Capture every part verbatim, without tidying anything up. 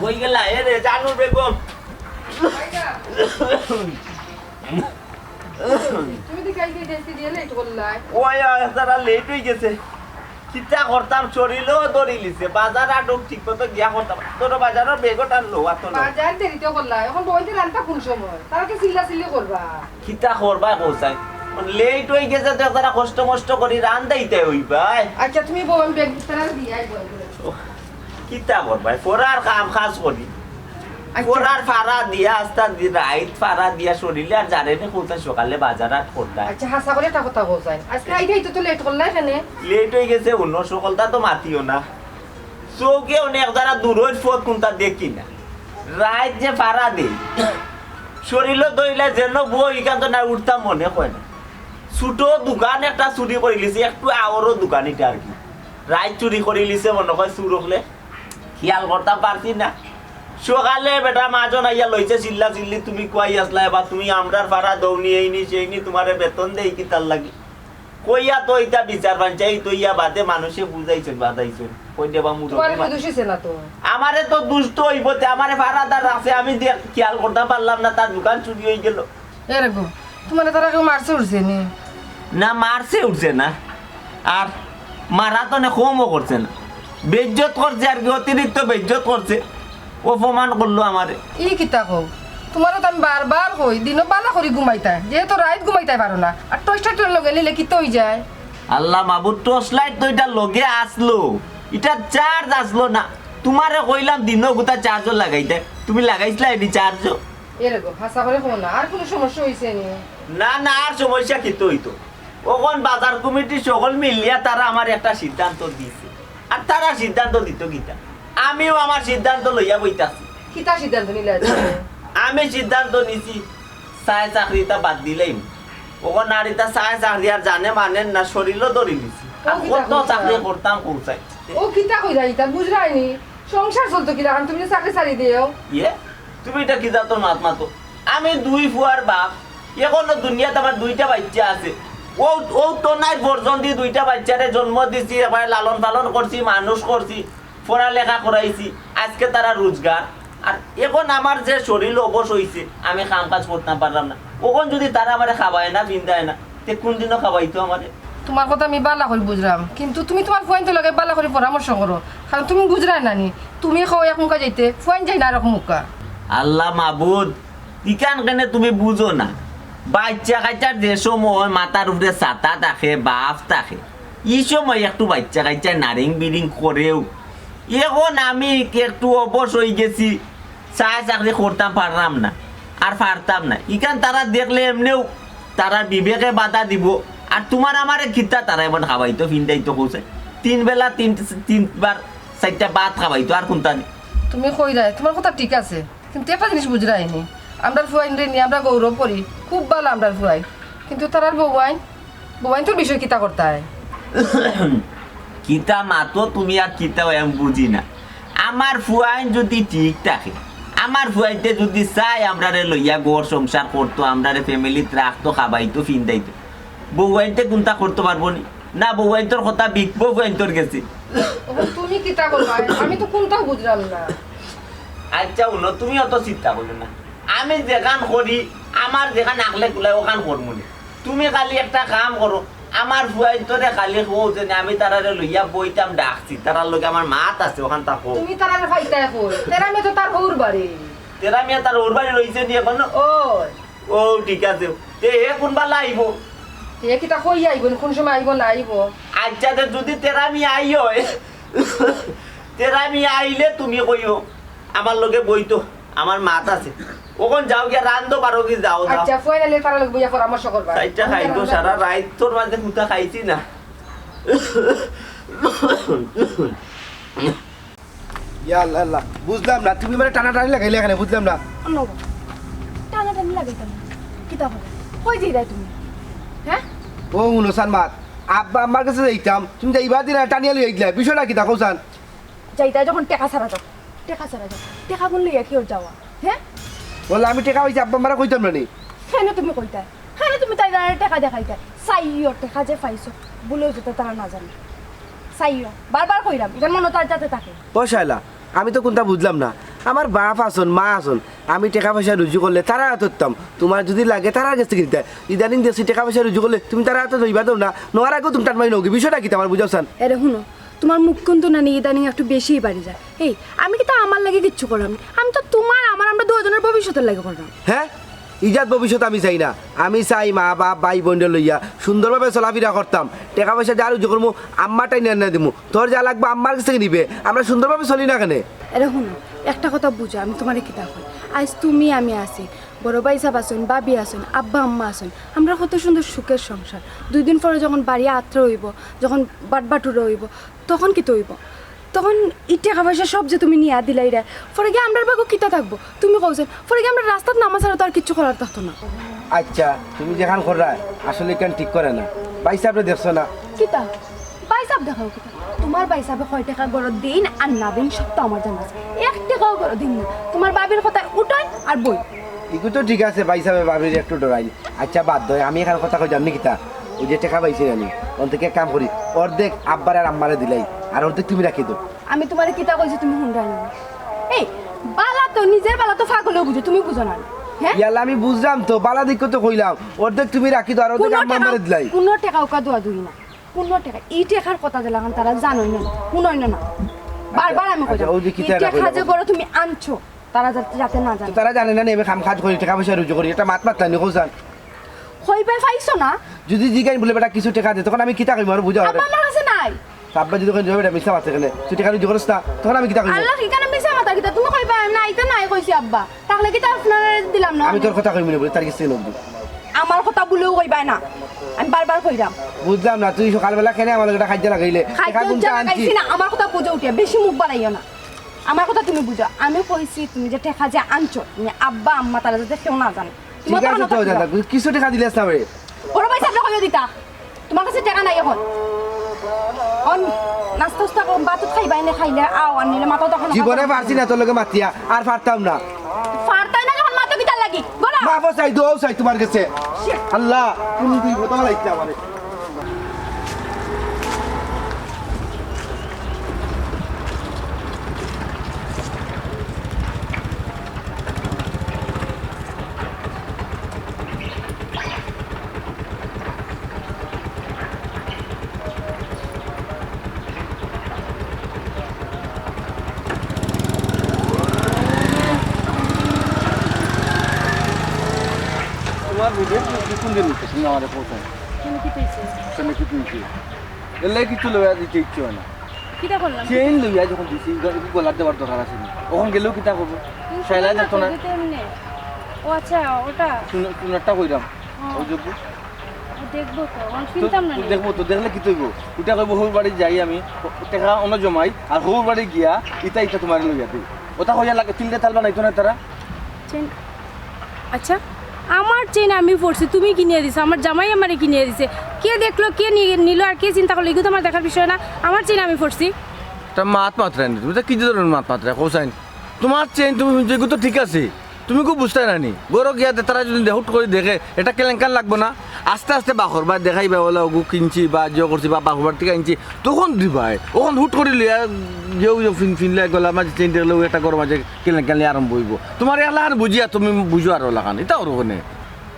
কই গেলা এ রে জানু বেগম? তুমি তো কালকে ডেস্টি দিয়ে লেট করলাই। ওই, ওই, তারা লেট হয়ে গেছে। কিতা করতাম, শরীরও ধরিলিছে। বাজার আটক ঠিক মতো গিয়া করতাম। তোর বাজারের বেগটা লো, অত লো। বাজার দেরিতে করলাই। এখন বইতে রান্না কোন সময়? তারা তো চিল্লা চিল্লি করবা। কিতা করবা কও চাই? লেট হয়ে গেছে তো তারা কষ্ট মষ্ট করি রান্দাইতে হইবায়। আচ্ছা, তুমি বউ, আমি ব্যাগ তারা দিয়ে আইবো। ওহ, কিতা করবায়? পড়ার কাম কাজ করি। আচ্ছা। পড়ার ফাড়া দিয়া, আস্তা দি-, রাইত ফাড়া দিয়া শরীরে আর জানে নি কোথায় সকালে বাজার হাট করতাম। আচ্ছা, হাছা করে একটা কথা কও চাই। আজকে আইতে আইতে তো লেট করলাই কেনে? লেট হয়ে গেছে, অন্য সকলটা তো মাতিও না। চোখে অনেক যারা দূরের পথ কোনটা দেখি না। রাইত যে ফাড়া দেই, শরীরও দইলে যেন বই, এখান তো না উঠতাম মনে হয় না। ছোট দোকান একটা চুরি করে লিছি, একটু আওরও দোকান এটা আর কি। রাইত চুরি করে লিছে মনে হয় চুর হকলে, খেয়াল করতাম পারছি না। সকালে বেটা মাজন আইয়া লইছে চিল্লা চিল্লি, "তুমি কই আছলায় বা তুমি আমরার ফাড়া দৌনি, এই নি সেই নি, তোমারে বেতন দেই কিতার লাগি?" কইয়া তো ইটা বিচার পাঞ্চাই তো ইয়া বাদে মানুষে বুঝাইছইন, বাজাইছইন। কই দেবা মুরব্বি তোমার মা-, দোষ হইছে না তো। আমারে তো দুষ তো হইব, তে আমারে ফাড়াদার রাখছে, আমি দেখ খেয়াল করতাম পারলাম না, তার দোকান চুরি হয়ে গেল। এরকম তোমার তারা কেউ মারছে উঠছে নি? না, মারছে উঠছে না, আর মারা তো না কমও করছে না, বেইজ্জত করছে আর কি, অতিরিক্ত বেইজ্জত করছে, অপমান করলো আমারে। ই কিতা কও? তোমারে তো আমি বারবার কই, দিনও বালা করি ঘুমাইতায়, যেহেতু রাইত ঘুমাইতায় পারো না, আর টর্চ লাইটর লগে নিলে কিতা হই যায়? আল্লাহ মাবুদ, টর্চ লাইট তো এটা লগে আসলো, এটা চার্জ আসলো না। তোমারে কইলাম দিনও গুতা চার্জও লাগাইতে, তুমি লাগাইছিলা এটি চার্জও? এরকম হাছা করে কও না, আর কোনো সমস্যা হইছে নি? না, না, আর সমস্যা কিতা হইতো? অখন বাজার কমিটির সকল মিলিয়া তারা আমার একটা সিদ্ধান্ত দিছে। আর তারা সিদ্ধান্ত দিত কিতা? আমিও আমার সিদ্ধান্ত লইয়া বইতাছি। কিতা সিদ্ধান্ত নিলে আজকে? আমি সিদ্ধান্ত নিছি, চায় চাকরিটা বাদ দিলেই। অখন নারীটা চায় চাকরি আর জানে মানেন না, শরীরও ধরি নিছি। ও আর কিতা কত করতা? চাকরি করতাম কও চাই। ও কিতা কইরা ইতা বুঝরায়নি? সংসার চলতো কিলা? তুমি চাকরি ছাড়ি দিও। ইয়ে? তুমি এটা কি জাতর মাত মাতো? আমি দুই ফুয়ার বাপ, এখনো দুনিয়াত আমার দুইটা বাচ্চা আছে। ও, ও তো নাই পর্যন্ত দুইটা বাচ্চারে জন্ম দিছি, একবারে লালন পালন করছি, মানুষ করছি, পড়ালেখা করাইছি, আজকে তারা রোজগার। আর এখন আমার যে শরীর অবশ হইছে, আমি কাম কাজ করতাম পারলাম না। অখন যদি তারা আমারে খাবায় না, পিন্দায় না, তে কোন দিনও খাবাইতো আমারে? তোমার কথা আমি বালা করি বুঝরাম, কিন্তু তুমি তোমার ফুয়াইন্তর লগে বালা করি পরামর্শ করো, কারণ তুমি বুঝরায় না নি, তুমি কও এক মুখা যাইতে, ফুয়াইন যায় না আর এক মুখা। আল্লাহ মাবুদ, ইখান কেনে তুমি বুঝো না? বাচ্চা কাচ্চার যে সময় মাথার উপরে ছাতা থাকে, বাফ থাকে, ই সময় একটু বাচ্চা কাচ্চায় নারিং বিরিং করেও। এখন আমি একটু অবশ হই গেছি, চায় চাকরি করতাম পারলাম না, আর পারতাম না। ইখান তারা দেখলে এমনেও তারার বিবেকে বাধা দিব। আর তোমার আমারে কিতা তারা এমন খাবাইতো, ফিন্দাইতো কইছে? তিন বেলা তিন, তিনবার চাইরটা ভাত খাবাইতো, আর কোনটা নি? তুমি কইরায়, তোমার কথা ঠিক আছে, কিন্তু একটা জিনিস বুঝরায়নি, আমরার ফুয়াইনরে নিয়া আমরা গৌরব করি, খুব বালা আমরার ফুয়াইন, কিন্তু তারার বউয়াইন, বউয়াইন্তর বিষয় কিতা করতায়? কিতা মাতো তুমি আর কিতা অয় আমি বুঝি না। আমার ফুয়াইন যদি ঠিক থাকে, আমার ফুয়াইন্তে যদি চায় আমরারে লইয়া ঘর সংসার করতো, আমরারে ফ্যামিলিত রাখতো, খাবাইতো, ফিন্দাইতো, বউয়াইন্তে কোনটা করতো পারবো নি? না, বউয়াইন্তর কথা বিকবো ফুয়াইন্তর গেছে। ও, তুমি কিতা করবা? আমি তো কোনটাও বুঝলাম না। আচ্ছা, হুনো, তুমি অত চিন্তা করিও না। আমি যেখান করি, আমার যেখান আকলে কুলায় ওখান করমু নে। তুমি খালি একটা কাম করো, আমার ফুয়াইন্তরে খালি কও যে আমি তারারে লইয়া বইতাম ডাকছি, তারার লগে আমার মাত আছে, ওখান থাকো। তুমি তারারে পাইতায় কই? তেরা মিয়া তো তার হউর বাড়ি। তেরা মিয়া তার হউর বাড়ি রইছে নি এখনো? ও। ও, ঠিক আছে। তে হে কোন বালা আইবো? হে কিতা কই আইবো? কোন সময় আইবো না আইবো? আচ্ছা, তে যদি তেরা মিয়া আই হয়, তেরা মিয়া আইলে তুমি কইও, আমার লগে বইতো। আমার মাত আছে। ওখান যাও গিয়া রান্ধো পারো কি যাও, যাও। আচ্ছা, ফুয়াইন আইলে তারার লগে বইয়া পরামর্শ করবা। চাইরটা খাইতো সারা রাইত তোর মাঝে ফুটা খাইছি না। ইয়া আল্লাহ, আল্লাহ। বুঝলাম না, তুমি মানে টানাটানি লাগাইলে এখানে, বুঝলাম না। অন্য টানাটানি লাগাইতাম না। কিতা হবে? কই যাইরায় তুমি? হ্যাঁ? ও, হুনো চান মাত। আব্বা আম্মার কাছে যাইতাম, তুমি যাইবা দিন টানিয়া লই আইলা। বিষয়টা কিতা কও চান? যাইতায় যখন টেকা ছাড়া যাও, টেকা ছাড়া যাও। টেকা গুন লইয়া কিওর যাওয়া? হ্যাঁ? বলে আমি টেকা পাইছি, আব্বা আম্মারে কইতাম না নি। কেনে তুমি কইতায়? কেনে তুমি তাইরে টেকা দেখাইতায়? চাইও টেকা যে পাইছো, ভুলেও যাতে তারা না জানে। চাইও, বারবার কইরাম, ইখান মনো তার যাতে থাকে। ও শালা, আমি তো কুনতা বুঝলাম না। আমার বাপ আছইন, মা আছইন, আমি টেকা পয়সা রুজি করলে তারার আতো দিতাম, তুমার যুদি লাগে তারার গেছ থাকি নিতায়। ইদানিং দেখছি টেকা পয়সা রুজি করলে তুমি তারার আতো লইবা দেও না, নেওয়ার আগেউ তুমি টান মারি নেওগি। বিষয়টা কিতা আমার বুঝাও চাইন। এরে হুনো, তুমার মুখ কিন্তু নানি ইদানিং একটু বেশিউ বাড়ি যায়। এই, আমি কিতা আমার লাগি কিচ্ছু কররাম নি? আমি তো তুমার, আমার, আমরা দুইওজনর ভবিষ্যতর লাগি কররাম। হে, ইজাত ভবিষ্যৎ আমি চাই না। আমি চাই মা বাপ ভাই বইনরে লইয়া সুন্দরভাবে চলাফিরা করতাম, টেকা পয়সা যা রুজি করমু আম্মার টাইন আনিয়া দিমু। তোর যা লাগবো আম্মার গেছ থাকি নিবে, আমরা সুন্দরভাবে চলি না কেনে? এরে হুনো, একটা কথা বুঝো, আমি তুমারে কিতা কই। আইজ তুমি আমি আছি, বড় ভাইসাব আছইন, ভাবি আছইন, আব্বা আম্মা আছইন, আমরার কত সুন্দর সুখের সংসার। দুইদিন পরে যখন বাড়ি আত্রা অইবো, যখন বাটবাটুরা অইবো, তখন কিতা অইবো? তখন ই টেকা পয়সা সব যে তুমি নিয়া দিলাইরে, পরে গিয়া আমরার ভাগ্য কিতা থাকবো? তুমি কও চাইন, পরে গিয়া আমরার রাস্তাত নামা ছাড়া তো আর কিচ্ছু করার থাকতো না। আইচ্ছা, তুমি যেখান কররায়, আসলে ইখান ঠিক করে না। ভাইসাবরে দেখছো না? কিতা? ভাইসাব দেখাও কিতা? তুমার ভাইসাবে কয় টেকা ঘরো দেইন আর না দেইন সব তো আমার জানা আছে। এক টেকাও ঘরো দেইন না। তুমার ভাবির কথায় উঠইন আর বইন। ইগু তো ঠিক আছে, ভাইসাবে ভাবিরে একটু ডরাইন। আইচ্ছা, বাদ দেও, আমি এখান কথা কইতাম নি কিতা? অউ যে টেকা পাইছি আমি, অন থাকি এক কাম করি, অর্ধেক আব্বারে আর আম্মারে দিলাই, আর অর্ধেক তুমি রাখি দেও। আমি তুমারে কিতা কইছি তুমি হুনরায় না? এই, বালা তো, নিজর বালা তো পাগলেও বুঝে, তুমি বুঝো না? হে? ইয়াল্লা, আমি বুঝলাম তো, বালা দেখিয়া তো কইলাম, অর্ধেক তুমি রাখি দেও, আর অর্ধেক কুনু আম্মা টেকা, আম্মারে দিলাই। কুনু টেকা উকা দেওয়া দেই না। কুনু টেকা, ই টেকার কথা যেলাখান তারা জানইন না, হুনইন না। বারবার আমি আইচ্ছা, কইতাম, অউ যে কিতা ই টেকা কইলা যে বলো। ঘরো তুমি আনছো, তারা যাতে, যাতে না জানে। তো তারা জানে না নি আমি কাম কাজ করি, টেকা পয়সা রুজি করি, একটা মাত মাতলা নি কও চাইন। কইবায় পাইছো না? যুদি জিগাইন বুলে, "বেটা, কিছু টেকা দে," তখন আমি কিতা কইমু? আর বুঝাও আরে। আব্বা আমার কাছে নাই। তো আব্বা যুদি কইন, "বেটা, মিছা মাতে কেনে? তুই টেকা রুজি করস না," তখন আমি কিতা কইমু? আল্লাহ, ইখানো মিছা মাতা কিতা? তুমি কইবায়, "আমি না, ইতা নাই," কইছি আব্বা। তাইলে কিতা আপনারে দিলাম না আমি? তোর কথা কইমু না বুলে, তার কিছু নক দি। আমার কথা বুলেও কইবায় না, আমি বারবার কইরাম। বুঝলাম না, তুই সকালবেলা কেনে আমার লগে একটা কাইজ্জা লাগাইলে? কাইজ্জা টেকা কুনটা আনছি? লাগাইছি না, আমার কথা বুঝো উঠিয়া, বেশি মুখ বাড়াইও না। আমার কথা তুমি বুঝো, আমি কইছি তুমি যে টেকা যে আনছো, তুমি আব্বা আম্মা তারা যাতে কেউ না জানে। তুমি ঠিক অত আছে, কানো তো কাটিও। জানা, কিছু টেকা দিলে আসতে হবে। বড় ভাইসাবরে কইও দিতা, তুমার কাছে টেকা নাই অখন। অন নাস্তা উস্তা কম, ভাত খাইবায় নে, খাইলে আও, আর নিলে মাথাও তখন জীবনে পারছি না তোর লগে মাতিয়া, আর পারতাম না। পারতায় না যখন মাতো কিতার লাগি? বলো। মাফও চাই, দোয়াও চাই তুমার গেছে। আল্লাহ, তুমি দুই বোতল আইতে আমারে। তুমার বুঝে তুমি কোন দিন নিতে তুমি আমারে পৌঁছায়? কেনে কিতা অইছে? কেনে কিতা অইছে? এর লাগি কিছু লইয়া দিতে ইচ্ছে অয় না। কিতা করলাম? চেইন লইয়া যখন দিছি, গ-, গলাত দেওয়ার দরকার আছে নি? অখন গেলেও কিতা করবো? শাইলা দেখতো না। ও আচ্ছা, ওটা। সুন-, সুনারটা কইরাম। ও। ও দেখবো। ও দেখবো তো, অখন তো, কিনতাম না তো নি। দেখবো তো, দেখলে কিতা অইবো? ইটা কইবো, "হউর বাড়ি যাই আমি, টেকা অনো জমাই, আর হউর বাড়ি গিয়া ইতা ইতা তুমারে লইয়া দেই।" ওটা কইয়া লাগে, তিনটা তাল বানাইতো না তারা। চেইন, আচ্ছা, আমার চেইন আমি পড়ছি, তুমি কিনিয়া দিছো, আমার জামাই আমারে কিনিয়া দিছে। কে দেখলো, কে নিয়ে নিল, আর কে চিন্তা করলো, এগুলো তো আমার দেখার বিষয় না। আমার চেইন আমি পড়ছি। এটা মাত মাতরায় নি, তুমি তো কি ধরনের মাত মাতরায়, কও চাইন? তুমার চেইন তুমি হুনছো, এগুলো তো ঠিক আছে, তুমি খুব বুঝতায় না নি। ঘরো গিয়া দে-, তারা যদি দে-, হুট করি দেখে, এটা কেলেঙ্কার লাগবো না? আস্তে আস্তে বাখর বা দেখাইবা, ওলা ওগু কিনছি বা জিও করছি বা বাখর বাড়ি থাকি আনছি, তখন দিবায়। অখন হুট করি লইয়া গেউ গেউ ফিন ফিনলে গলার মাঝে চেইন দেখলে, ও একটা ঘরর মাঝে কেলেঙ্কারি আরম্ভ অইবো। তুমার এলাখান বুঝিয়া তুমি বুঝো আর ওলাখান, এটা ওর ওখানে।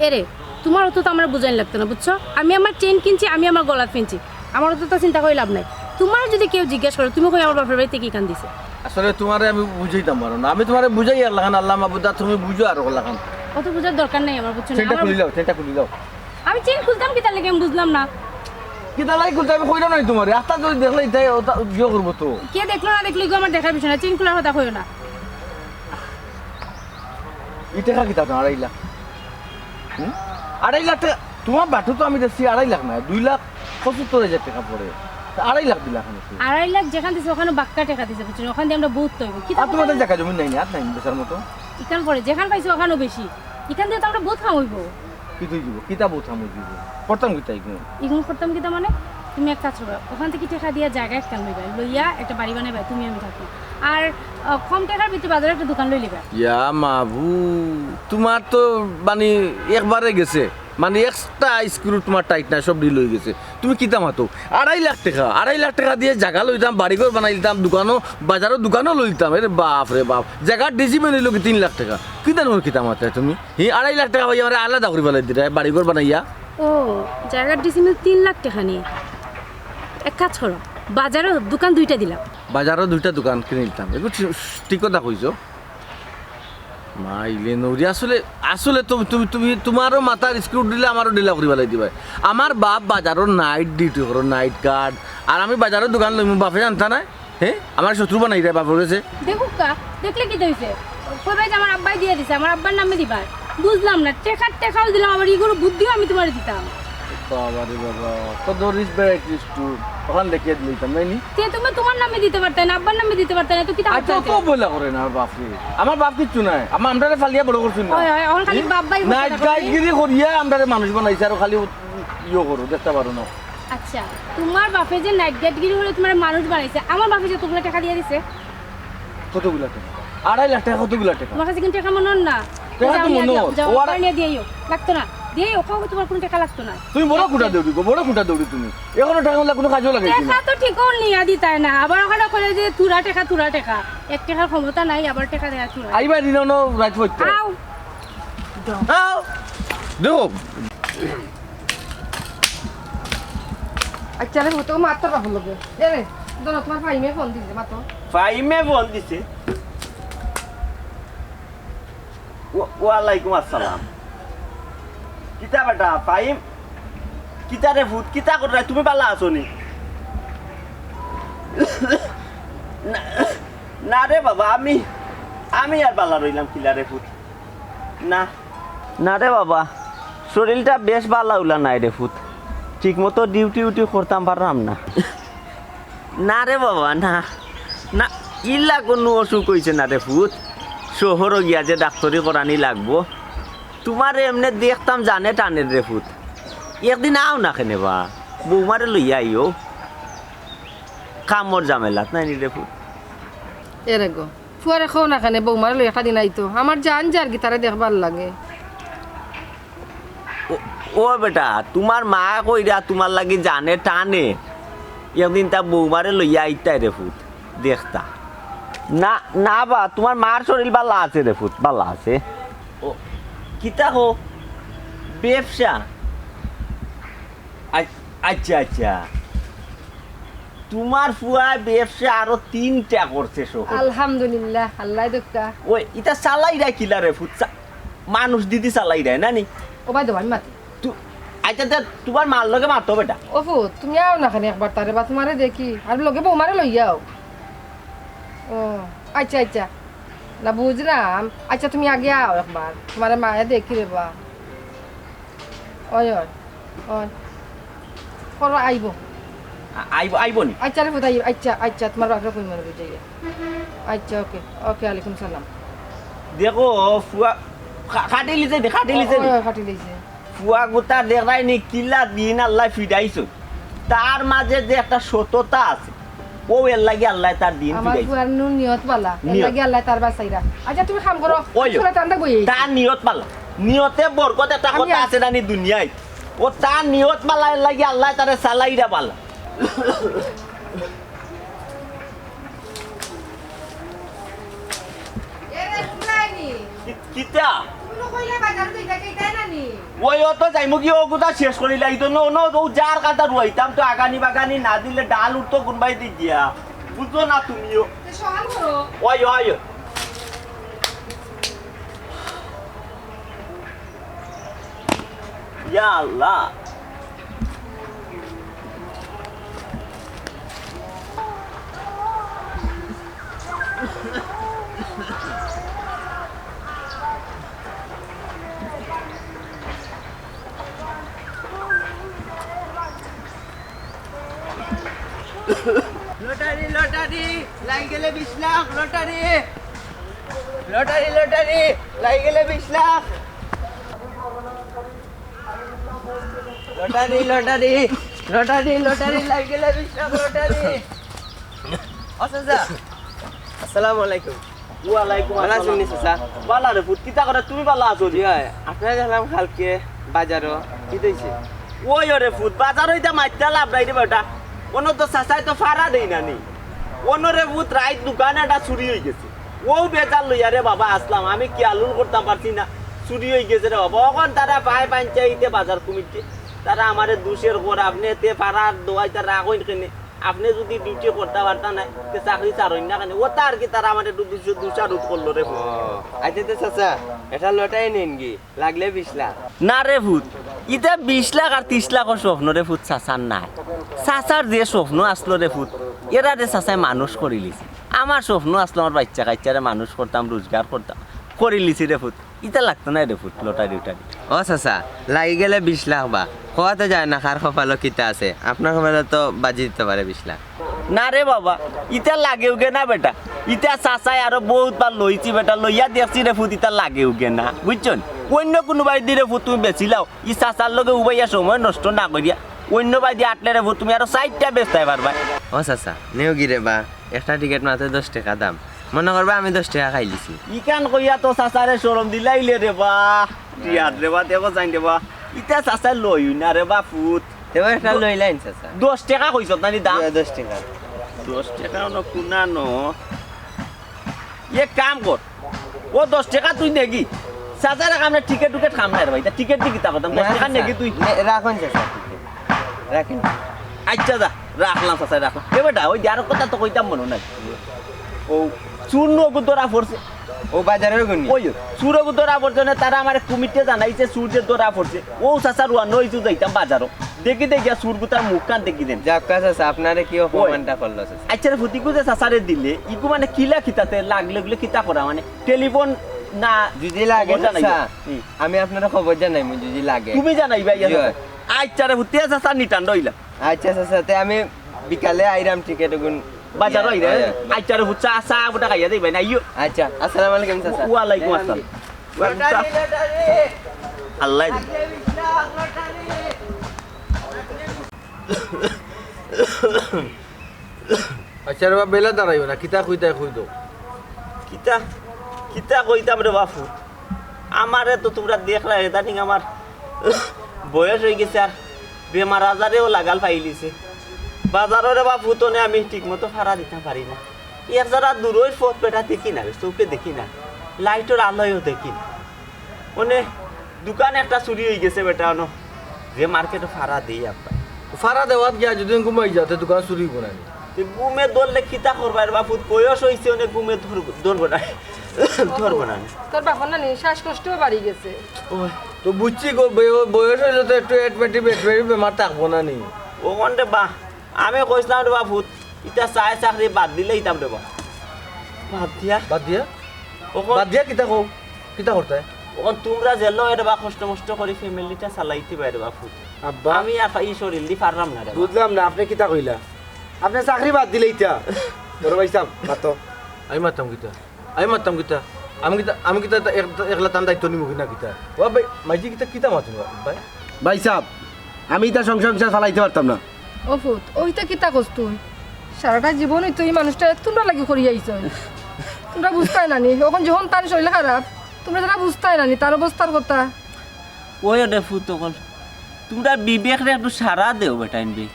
এরে, তুমার অত তো আমারে বুঝাইন লাগতো না, বুঝছো? আমি আমার চেইন কিনছি, আমি আমার গলাত ফিনছি, আমার অত তো চিন্তা করি লাভ নাই। তুমার যদি কেউ জিজ্ঞেস করে, তুমি কই আমার বাপের বাড়িত কিখান দিছে? আসলে তুমারে আমি বুঝাইতাম পারো না, আমি তুমারে বুঝাই আর লাখান, আল্লাহ মাবুদা, তুমি বুঝো আর লাখান। অত বুঝার দরকার নাই আমার, বুঝছো না? চেইনটা আমার খুলি লাও, চেইনটা খুলি লাও। আমি চেইন খুলতাম কিতার লাগি, আমি বুঝলাম না। কিতার লাগি খুলতে আমি কইলাম না নি তুমারে, আস্তা যদি দেখলে ইতায় ওটা ইয়ে করবো তো। কে দেখলো না দেখলো, এগু আমার দেখার বিষয় না, চেইন খুলার কথা কইও না। ই টেকা কিতা তো আড়াই লাখ? হুম? আড়াই লাখ টেকা, তুমার বাটু তো আমি দেখছি আড়াই লাখ না, দুই লাখ পঁচাত্তর হাজার টেকা পড়ে। তা আড়াই লাখ দিলা কেনে? আড়াই লাখ যেখান দিছে, ওখানো বাক্কা টেকা দিছে, বুঝছো? ওখান দি আমরা বউত অইবো। কিতা আর তুমার তো জাগা জমি নাই নি, আর নাই নি বেচার মতো? ইখান পড়ে, যেখান পাইছি, ওখানো বেশি। ইখান দি তো আমরা বউত কাম অইবো। কিতা অইবো? কিতা বউত কাম অইবো? করতাম কিতা ইগুন? ইগুন করতাম কিতা মানে? তুমি এক কাজ করো, ওখান থাকি টেকা দিয়া জাগা একটা লইবা, লইয়া একটা বাড়ি বানাইবা, তুমি আমি থাকি। আর, আহ, কম টেকার ভিতরে বাজারো একটা দোকান লই লিবা। ইয়া মাবু, তুমার তো মানে একবারে গেছে। মানে একটা স্ক্রু তোমার টাইট না, সব ঢিল অই গেছে। তুমি কিতা মাতো? আড়াই লাখ টেকা, আড়াই লাখ টেকা দিয়া জাগা লইতাম, বাড়িঘর বানাইলিতাম, দোকানও, বাজারো দোকানও লইতাম। এরে বাফ রে বাফ, জাগার ডিসিমেল অইলো গি তিন লাখ টেকা। কিতা নু কিতা মাতো তুমি? হি, আড়াই লাখ টেকা পাইয়া আমারে আলাদা করি ফালাই দিরায়, বাড়িঘর বানাইয়া। ও, জাগার ডিসিমেল তিন লাখ টেকা নি? এক কাজ করো, বাজারো দোকান দুইটা দিলাও। বাজারো দুইটা দোকান কিনিলিতাম, এগু ঠিক কথা কইছো। মাইলে নৌরি, আসলে, আসলে তুমি, তুমি, তুমি, তোমারও মাথার স্ক্রু ঢিলা, আমারও ঢিলা করি ফালাই দিবায়। আমার বাপ বাজারো নাইট ডিউটি করো, নাইট গার্ড, আর আমি বাজারো দোকান লইমু, বাফে জানতা নায়? হে, আমার শত্রু বানাইরায় বাফর গেছে। দেখুক্কা, দেখলে কিতা অইছে? কইবায় যে আমার আব্বায় দিয়া দিছে, আমার আব্বার নামে দিবায়। বুঝলাম না, টেকার টেকাও দিলাম, আবার ইগুর বুদ্ধিও আমি তোমারে দিতাম। বাবা রে বাবা, কত রিচ ভ্যারাইটি স্টোর, ওখান দেখিয়া দিতাম, নায় নি? তে তুমি তোমার নামে দিতে পারতায় না, আব্বার নামে দিতে পারতায় না, তো কিতা আচ্ছা, করতায়? অত অবহেলা করে না, বাফরে। আমার বাফ কিচ্ছু নায়, আমা-, আমরারে ফালিয়া বড় করছইন না। ওই, ওই, ওখান খালি হুম? বাফ ভাই নাইট গার্ডগিরি করিয়া আমরারে মানুষ বানাইছে, আর খালি ইয়ে করো, দেখতা পারো না। আচ্ছা, তোমার বাফে যে নাইট গার্ডগিরি করি তোমারে মানুষ বানাইছে, আমার বাফে যে অতগুলা টেকা দিয়া দিছে? কতগুলা টেকা? আড়াই লাখ টেকা কতগুলা টেকা? তোমার কাছে কিন্তু টেকা মনে অর না? টেকা তো যাও, নিয়ে মনে যাও, অর। যাও, ও আর আবার নিয়ে দিয়াইও। লাগতো না। দিয়াইও, কও তোমার কুনু টেকা লাগতো না। তুমি বড় কুটা দৌড়ি গো, বড় কুটা দৌড়ি তুমি। এখনো টেকা অইলা কুনু কাজেও লাগাইছো না। টেকা তো ঠিকও নিয়া দিতায় না, আবার ওখানে কইলে যে থুড়া টেকা, থুড়া টেকা। এক টেকার ক্ষমতা নাই, আবার টেকা দেয় থুড়া। আইবা দিন অনো রাইত পড়তে। আও। আও। দেখো, আচ্ছা রে, ও তো মাততো না বললো। এ রে, ধরো, তোমার ফাইমে ফোন দিছে, মাতো। ফাইমে ফোন দিছে? ওয়া-, ওয়ালাইকুম আসসালাম। কিতা বেটা, ফাইম? কিতা রে ফুত, কিতা কররায়? তুমি ভালা আছো নি? না, না রে বাবা, আমি, আমি আর ভালা রইলাম কিলা রে ফুত? না, না রে বাবা, শরীলটা বেশ ভালা উলা নায় রে ফুত, ঠিক মতো ডিউটি উটি করতাম পাররাম না। না রে বাবা, না, না, ইলা কুনু অসুখ অইছে না রে ফুত, শহরো গিয়া যে ডাক্তরি করানি লাগবো। তোমারে এমনে দেখতাম জানে টানের রে ফুত, একদিন আও না কেনে বা, বৌমারে লইয়া আইও, কামর ঝামেলাত নায় নি রে ফুত। এরে গো, ফুয়ারে কও না কেনে, বৌমারে লই একটা দিন আইতো। আমার জান যারগি, তারে দেখবার লাগে। ও, ও বেটা, তোমার মায় কইরা তোমার লাগি জানে টানে। একদিন তা বৌমারে লইয়া আইতায় রে ফুত, দেখতা। না, না বা, তোমার মার শরীল ভালা আছে রে ফুত, ভালা আছে। ও, কিতা কও? ব্যবসা? আ-, আচ্ছা, আচ্ছা। তোমার ফুয়ায় ব্যবসা আরো তিনটা করছে শহর। আলহামদুলিল্লাহ, আল্লায় দক্কা। ওই, ইতা চালাইরায় কিলা রে ফুত? চা-, মানুষ দিদি চালাইরায় না নি? ও বাই দেও, আমি মাতি। তু-, আচ্ছা, তে তোমার মার লগে মাতো বেটা। ও ফুত, তুমি আও না কেনে একবার তারে বা তোমারে দেখি, আর লগে বৌমারে লইয়া আও। ও, আচ্ছা, আচ্ছা। না বুঝলাম। আচ্ছা, তুমি আগে আও একবার, তোমারে মায়ে দেখি রে বা। ওই, ওই, ওই। করো, আইবো। আ-, আইবো, আইবো নি? আচ্ছা রে ফুত, আইবো। আচ্ছা, আচ্ছা, তোমার বাপরে কই মনে বুঝাই। আচ্ছা, ওকে, ওকে, আলাইকুম সালাম। দেখো, ফুয়া, খা-, খাটিলিছে দে, খাটিলিছে ওই, দে। ওই, খাটিলিছে। ফুয়া গুতা দেখরায় নি, কিলা দিন আল্লায় ফিরাইছো। তার মাঝে যে একটা সততা আছে, ও এর লাগি আল্লায় তার দিন আমার ফিরাইছে। ফুয়ার নু নিয়ত বালা, এর নিয়ত। লাগি আল্লায় তার বাঁচাইরা। আচ্ছা, তুমি কাম করো, ওই, সুরাত আন্দা বই। তার নিয়ত বালা, নিয়তে বরকত একটা আমি কথা আছি। আছে না নি দুনিয়ায়, ও তার নিয়ত বালা, এর লাগি আল্লায় তারে চালাইরা বালা। এরে, তোমরা আইনি? কি-, কিতা? তুমি না কইলে বাজারো যাইতা, যাইতায় না নি? ওই, অত যাইমু কি, অগুতা শেষ করিলাই তো, ন, ন, ও যার কাটা রুয়াইতাম তো, আগানি বাগানি না দিলে ডাল উঠতো কোনবায় দি গিয়া। বুঝো না তুমিও। তে সকাল করো। ওই, ওই। ইয়া আল্লাহ। লটারি, লটারি, লাগি গেলে বিশ লাখ, লটারি। লটারি, লটারি, লাগি গেলে বিশ lakh. Lottery, lottery, lottery, lottery, লাগি গেলে বিশ লাখ, লটারি। ও চাচা, আসসালামু আলাইকুম। ওয়ালাইকুম ভালা আছইন নি আসসালাম। চাচা? ভালা রে ফুত, কিতা করে তুমি ভালা আছো নি? জি অয়, আপনারে দেখলাম কালকে। বাজারো কিতা অইছে? ওই ওরে ফুত, বাজারো ইতা মাতিয়া লাভ নাই রে বেটা। অনো তো চাচায় তো ফাড়া দেইন না নি। অনো রে ফুত, রাইত দোকান একটা চুরি অইগেছে। অউ বেজার লইয়া রে বাবা আছলাম, আমি খিয়ালউ করতাম পারছি না, চুরি অইগেছে রে বাবা। অখন তারা পায় পঞ্চায়েতে বাজার কমিটিয়ে, তারা আমারে দুষের কর, আপনে তে ফাড়ার দোয়াই তার রাখইন কেনে? আপনে যুদি ডিউটি করতা পারতা নায়, তে চাকরি ছাড়ইন না কেনে? অতা আর কি তারা আমারে একটু দুষ-, দোষারোপ করলো রে ফুত। ও, আইচ্ছা তে চাচা, একটা লটারি নেইন গি। লাগলে বিশ লাখ। না রে ফুত, ইতা বিশ লাখ আর তিশ লাখর স্বপ্ন রে ফুত চাচার নায়। চাচার যে স্বপ্ন আছলো রে ফুত, এরারে চাচায় মানুষ করিলিছে। আমার স্বপ্ন আছলো আমার বাইচ্চা কাইচ্চারে মানুষ করতাম, রুজগার করতাম, করিলিছি রে ফুত। ইতা লাগতো নায় রে ফুত, লটারি উটারি। ও চাচা, লাগি গেলে বিশ লাখ বা। কওয়া তো যায় না কার কপালো কিতা আছে, আপনার কপালো তো বাজি দিতো পারে বিশ লাখ। না রে বাবা, ইতা লাগেউগে না বেটা। ইতা চাচায় আরো বউত বার লইছি বেটা, লইয়া দেখছি রে ফুত, ইতা লাগেউগে না, বুঝছো নি? অইন্য কুনুবায়দি রে ফুত তুমি বেচিলাও, ই চাচার লগে উবাইয়া সময় নষ্ট না করিয়া অইন্য বায়দি আটলে রে ফুত তুমি আরো চাইরটা বেচতায় পারবায়। ও চাচা, নেও গি রে বা, একটা টিকেট মাত্র দশ টেকা দাম, মনো করবা আমি দশ টেকা খাইলিছি। ইখান কইয়া তো চাচারে শরম দিলাইলে রে বা, টিয়ার রে বা, দেখো যাইন রে বা, ইতা চাচায় লইউ না রে বা ফুত। তেও একটা লইলাইন চাচা। দশ টেকা কইছত না নি দাম? দশ টেকা। দশ টেকা অনো কুনা ন। এক কাম কর, অউ দশ টেকা তুই নেগি। চাচার কামে টিকেট টুকেট কাম নাই রে বা, ইতা টিকেট দি কিতা করতাম? দশ টেকা নেগি তুই। রাখইন চাচা, রাখইন। আইচ্ছা যা, রাখলাম চাচা, রাখলাম। এ বেটা, ওই যে আরো কথা তো কইতাম মনো নাই। অউ চুর নু অগু ধরা পড়ছে। অউ বাজারো অগু নি? ওই, চুর অগু ধরা পড়ছে না, তারা আমারে কমিটিয়ে জানাইছে চুর যে ধরা পড়ছে। অউ চাচা রওয়ানা অইছু যাইতাম বাজারো। দেখি দেখি চুর গুতার মুখ কান দেখি দেন। যাউক্কা চাচা, আপনারে কি অপমানটা করলো চাচা? আইচ্ছা রে ফুত, ইগু যে চাচারে দিলে, ইগু মানে কিলা কিতাতে লাগলে অগুলে কিতা করা মানে? টেলিফোন না যুদি লাগে খবর জানাইবা? চাচা, হুম। আমি আপনারে খবর জানাইমু যুদি লাগে। তুমি জানাইবা, ইয়া জি চাচা। অয়। আইচ্ছা রে ফুত, তে চাচা নিতাম রইলা। আইচ্ছা চাচা, তে আমি বিকালে আইরাম টিকেট অগুন বাজারো আইরে। আইচ্ছা রে ফুত, চা, চা বুটা খাইয়া যাইবায় না, আইও। আইচ্ছা, আসসালামু আলাইকুম চাচা। ওয়ালাইকুম আসসালাম। Lottery, lottery. আল্লাহ। আইচ্ছা রে বা, বেলা দাঁড়াইও না, কিতা কইতায় কই দেও। কিতা, কিতা কইতাম রে বা ফুত? আমারে তো তুমরা দেখরায়, ইদানিং আমার বয়স অইগেছে আর বেমার আজারেও লাগাল পাইলিছে। বাজারো রে বা ফুত অনে আমি ঠিকমতো ফাড়া দিতাম পারি না। এক জারা দূরর পথ বেটা দেখি না, চউখে দেখি না, লাইটর আলোয়ও দেখি না। অনে দোকান একটা চুরি অইগেছে বেটা, অনো যে মার্কেটো ফাড়া দেই আব্বা। ফাড়া দেওয়াত গিয়া যুদি ঘুমাই যাও, তে দোকান চুরি অইবো না নি? তে ঘুমে ধরলে কিতা করবায় রে বা ফুত, বয়স অইছে অনে ঘুমে ধর-, ধরবো না, ধরবো না নি। তোর বাপর না নি শ্বাসকষ্ট বাড়ি গেছে। ওই। তো বুঝছি গো, বয়-, বয়স অইলে তো একটু অ্যাডমিটিভ, অ্যাডমিটিভ বেমার থাকবো না নি? অখন রে বা, আমি কইছলাম রে বা ফুত, ইতা চাই চাকরি বাদ দিলাইতাম রে বা। বাদ দিয়া? বাদ দিয়া? অখন বাদ দিয়া কিতা কও? কিতা করতায়? অখন তুমরা যেলা রে বা কষ্ট মষ্ট করি ফ্যামিলিটা চালাইতায় রে বা ফুত। আব্বা। আমি আর ই শরীরদি পাররাম না রে বা। বুঝলাম না, আপনে কিতা কইলা? আপনে চাকরি বাদ দিলাইতা? বড় ভাইসাব, মাতো। আমি মাততাম কিতা? আমি মাততাম কিতা? আমি কিতা, আমি কিতা এক-, একলা তান দায়িত্ব নিমু কিনা কিতা? ও ভাই, মাইজি কিতা, কিতা মাতইন ভাই? ভাইসাব, আমি ইতা সংসার চালাইতাম পারতাম না। ও ফুত, অউ ইতা কিতা কছ তুই? সারাটা জীবনউ তো ই মানুষটায় তুমরার লাগি করি আইছইন। তুমরা বুঝতায় না নি, অখন যখন তান শরীর খারাপ, তুমরা তারা বুঝতায় না নি, তার অবস্থার কথা। ওই রে ফুত অকল, তুমরা বিবেকরে একটু সাড়া দেও বেটাইন বে।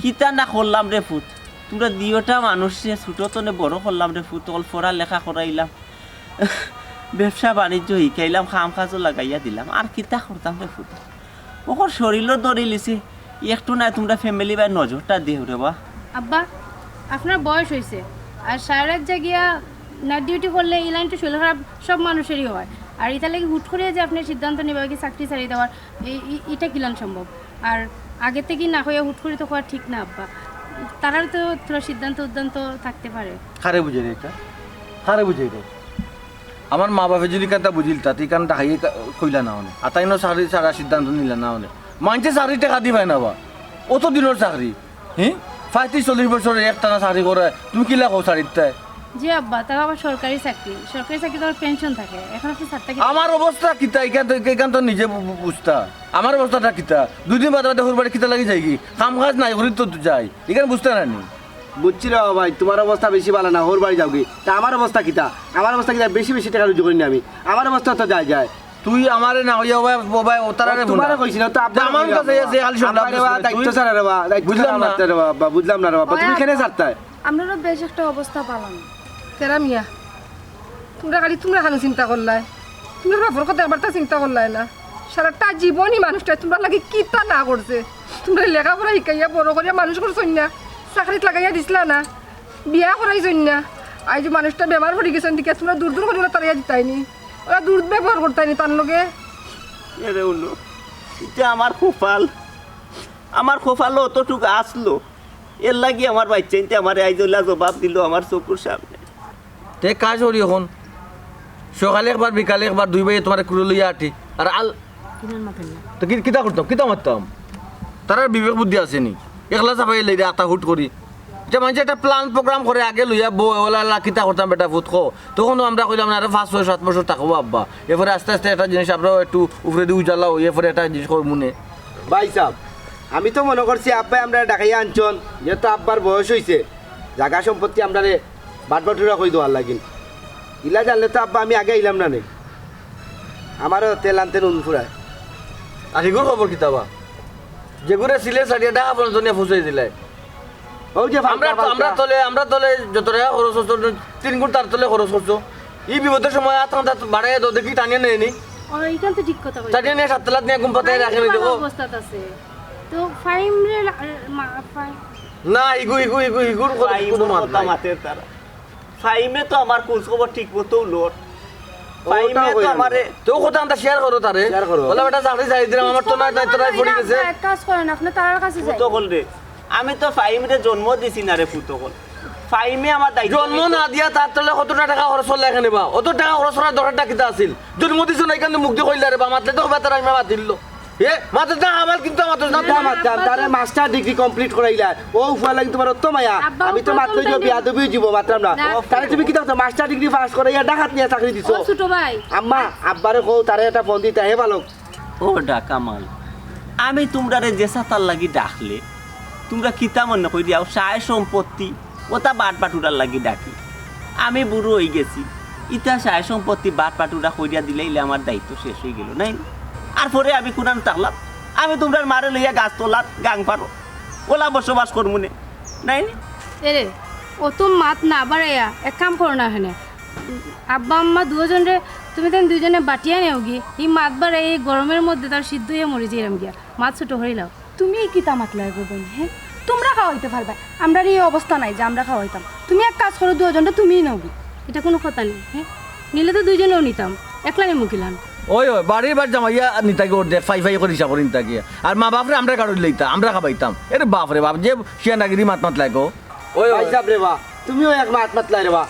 কিতা না করলাম রে ফুত, তুমরা দুইওটা মানুষরে ছোট তনে বড় করলাম রে ফুত অকল, পড়ালেখা করাইলাম, ব্যবসা বাণিজ্য শিখাইলাম, কাম কাজও লাগাইয়া দিলাম, আর কিতা করতাম রে ফুত? অখন শরীরও ধরিলিছে, একটু নায় তুমরা ফ্যামিলি বায় নজরটা দেও রে বা। আব্বা, আপনার বয়স অইছে, আর সারা রাইত জাগিয়া নাইট ডিউটি করলে ই লাইন তো শরীর খারাপ সব মানুষেরই হয়। আর ইতার লাগি হুট করিয়া যে আপনে সিদ্ধান্ত নিবা কি চাকরি ছাড়ি দেওয়ার, ই-, ই-, ইটা কিলান সম্ভব? আর আগে থাকি না কইয়া হুট করি তো কওয়া ঠিক না আব্বা। তারার তো থুড়া সিদ্ধান্ত উদ্ধান্ত থাকতে পারে। কারে বুঝাইরে ইটা? কারে বুঝাইরে? আমার মা বাপে যুদি ইখানতা বুঝিলতা, তে ইখান ডাকাইয়া কা-, কইলা না অনে। আর তাইনও চাকরি ছাড়া সিদ্ধান্ত নিলা না অনে। মানষে চাকরি টেকা দিবায় না বা। অত দিনর চাকরি। হি? পঁয়ত্রিশ চল্লিশ বছর একটানা চাকরি করে, তুমি কিলা কও ছাড়িতায়? জি আব্বা, তাও আবার সরকারি চাকরি। সরকারি চাকরি তো আবার পেনশন থাকে। অখন আপনে ছাড়তা কিতা? আমার অবস্থা কিতা? ইখান তো, ইখান তো নিজে বু-, বু-, বুঝতা। আমার অবস্থাটা কিতা? দুই দিন বাদে বাদে হউর বাড়ি কিতা লাগি যাইগি? কাম কাজ নাই, করি তো যাই। ইখান বুঝতা না নি? বুঝছি রে বাবা ভাই, তুমার অবস্থা বেশি ভালা না, হউর বাড়ি যাওগি। তে আমার অবস্থা কিতা? আমার অবস্থা কিতা? বেশি বেশি টেকা রুজি করি না আমি। আমার অবস্থা তো যায় যায়। তুই আমারে না কইয়া ওবায়, ওবায়, ও তারারে ও, তোমারে বলা। কইছি না, তো আব্বা আমার কইলাম কাছে বাবা। আছে, খালি সন্ধ্যা আব্বা রে বাবা, বুঝতে দায়িত্ব তুই ছাড়া রে বাবা, দায়িত্ব বুঝলাম ছাড়া না। মারতে রে বাবা, আব্বা, বুঝলাম না রে বাবা, ওই তুমি কেনে আব্বা, ছাড়তায়? আমরা তো বেশ একটা অবস্থা পালাম। তেরা মিয়া, তোমরা খালি তোমরা খালি চিন্তা করলায়, তোমরা বাপর কথা একবার তা চিন্তা করলায় না। সারাটা জীবনই মানুষটা তোমরা লাগি কিতা না করছে, তোমরা লেখাপড়া শিখাইয়া বড় করিয়া মানুষ করছইন না, চাকরিত লাগাইয়া দিছলা না, বিয়া করাইছইন না। আইজ মানুষটা বেমার পড়ি গেছইন দেখিয়া তোমরা দূর দূর করিয়া তাড়াইয়া দিতায়নি, ওরা দুর্ব্যবহার করতায়নি তার লগে। এরে উনো, ইটা আমার কপাল, আমার কপালো অতটুক আসলো, এর লাগি আমার বাইচ্চাইন্তে আমারে আইজ ওলা জবাব দিল আমার চকুর সামনে। তে কাজ করি অখন, সকালে একবার, বিকালে একবার, দুই ভাইয়ে তোমারে কুলে লইয়া আটি। আর আল-, তো কি, কিতা করতাম, কিতা মারতাম? তারার বিবেক বুদ্ধি আছে নি? একলা চাপাই লইরে আতা হুট করি। ইটা মানষে একটা plan program করে আগে লইয়া বউ, ওলা, ওলা, কিতা করতাম বেটা ফুত, কও। তখনও আমরা কইলাম না, "আরে পাঁচ, ছয়, সাত বছর থাকবো আব্বা।" এরপরে আস্তে আস্তে একটা জিনিস আমরাও একটু উপরেদি উজালা অই, এরপরে একটা জিনিস করমু নে। ভাইসাব, আমি তো মনো করছি আব্বায় আমরারে ডাকাইয়া আনছইন, যেহেতু আব্বার বয়স অইছে, জাগা সম্পত্তি আমরারে বাটবাটুরা করি দেওয়ার লাগিন। ইলা জানলে তো আব্বা আমি আগে আইলাম না নে। আমারও তেল আনতে নুন ফুরায়। আর হিগুর খবর কিতা বা? যেগুরে সিলেট ছাড়িয়া ঢাকা পর্যন্ত নিয়া পৌঁছাই দিলায়। অউ যে আমরা, ফালকা, ফালকা। আমরা তলে, আমরা তলে যত টাকা খরচ করছো, তিন গুণ তার তলে খরচ করছো। ই বিপদর সময় আত খান্তা বাড়াইয়া দেও দেখি, টানিয়া নেয় নি। ও, ইখান তো ঠিক কথা কইছো। টানিয়া নিয়া সাত তলাত নিয়া ঘুম পাতাই ফাইম রাখে নি, ভালা দেখো। অবস্থাত আছে। তো ফাইম রে লা-, মা-, ফাইম। না, ইগু, ইগু, ইগু, ইগুর কথা ফাইম কোনো মাত কথা নাই। মাতের তারা। ফাইমে তো আমার খোঁজ খবর ঠিক মতো লর। ও, ফাইমে ওটাও তো কইরা আমারে না। তো কথা আনতা share করো তারে। Share করো। বলে, "বেটা, চাকরি ছাড়ি দিলাম, আমার তো নাই, নাই, তো নাই, পড়ি গেছে।" এক কাজ করেন, আপনি তার কাছে যাই। পুতকল রে, আমি তো ফাইমরে জন্ম দিছি না রে পুতকল। ফাইমে আমার দায়িত্ব জন্ম নিছে। না দিয়া তার তলে কতটা টাকা খরচ করলা এখানে বা? অত টাকা খরচ করার দরকারটা কিতা আছিল? জন্ম দিছো না, এখানে মুখ দিয়ে কইলা রে বা, মাতলে তো বেটার আমি মাতিল। এ, মাতছ না, আমার কিন্তু মাতছ না। না, না, মাততাম, আব্বা তারে তো মাস্টার ডিগ্রি complete করাইলা। ও ফুয়া লাগি তোমার অত মায়া। আব্বা, আমি তো উপরে মাতলে তুলবেন যে না। বিয়াদবি জীব মাতলাম না। না। তারে তুমি কিতা মাস্টার ডিগ্রি পাস করাইয়া ঢাকাত নিয়া চাকরি দিছো? ও ছোট ভাই। আম্মা, আব্বারে কও, তারে একটা ফোন দিতা, হে বালক। ও ডা কামাল, আমি তুমরারে যে ছাতার লাগি ডাকলে, তুমরা কিতা মনে করিয়াও? সয় সম্পত্তি, ওটা বাটবাটুরার লাগি ডাকি। আমি বুড়ো অই গেছি, ইতা সয় সম্পত্তি বাটবাটুরা করিয়া দিলাইলে আমার দায়িত্ব শেষ অই গেল, নায় নি? আর পরে আমি কুনান থাকলাম, আমি তুমরার মারে লইয়া গাছ তলাত গাং পারো, ওলা বসবাস করমু নে, নায় নি? এরে, অত মাত না বাড়াইয়া এক কাম করো না এখানে। আব্বা আম্মা দুইজনরে, তুমি তাইন দুইজনে বাটিয়া নেওগি। ই মাত বাড়াই এই গরমের মধ্যে তার সিদ্ধ অইয়া মরি যাইরাম গিয়া। মাত ছোট করি লাও। তুমি ই কিতা মাতলায় গো বইন, হে? তুমরা খাওয়াইতে পারবায়? আমরার ই অবস্থা নাই যে আমরা খাওয়াইতাম। তুমি এক কাজ করো, দুইজনরে তুমিই নেওগি। ইটা কুনু কথা নি, হে? নিলে তো দুইজনেউ নিতাম, একলা নিমু কিলান? ওই, ওই, বাড়ির বার জামাইয়া নিতাগি অর্ধেক, ফাই ফাই করি হিসাব করি নিতাগি। আর মা বাপরে আমরা গাড়ি লইতা, আমরা খাবাইতাম। এরে বাপ রে বাপ, যে শিয়ানাগিরি মাত মাতলায় গো। ওই, ওই। ভাইসাব রে বা, তুমিও এক মাত মাতলায় রে বা।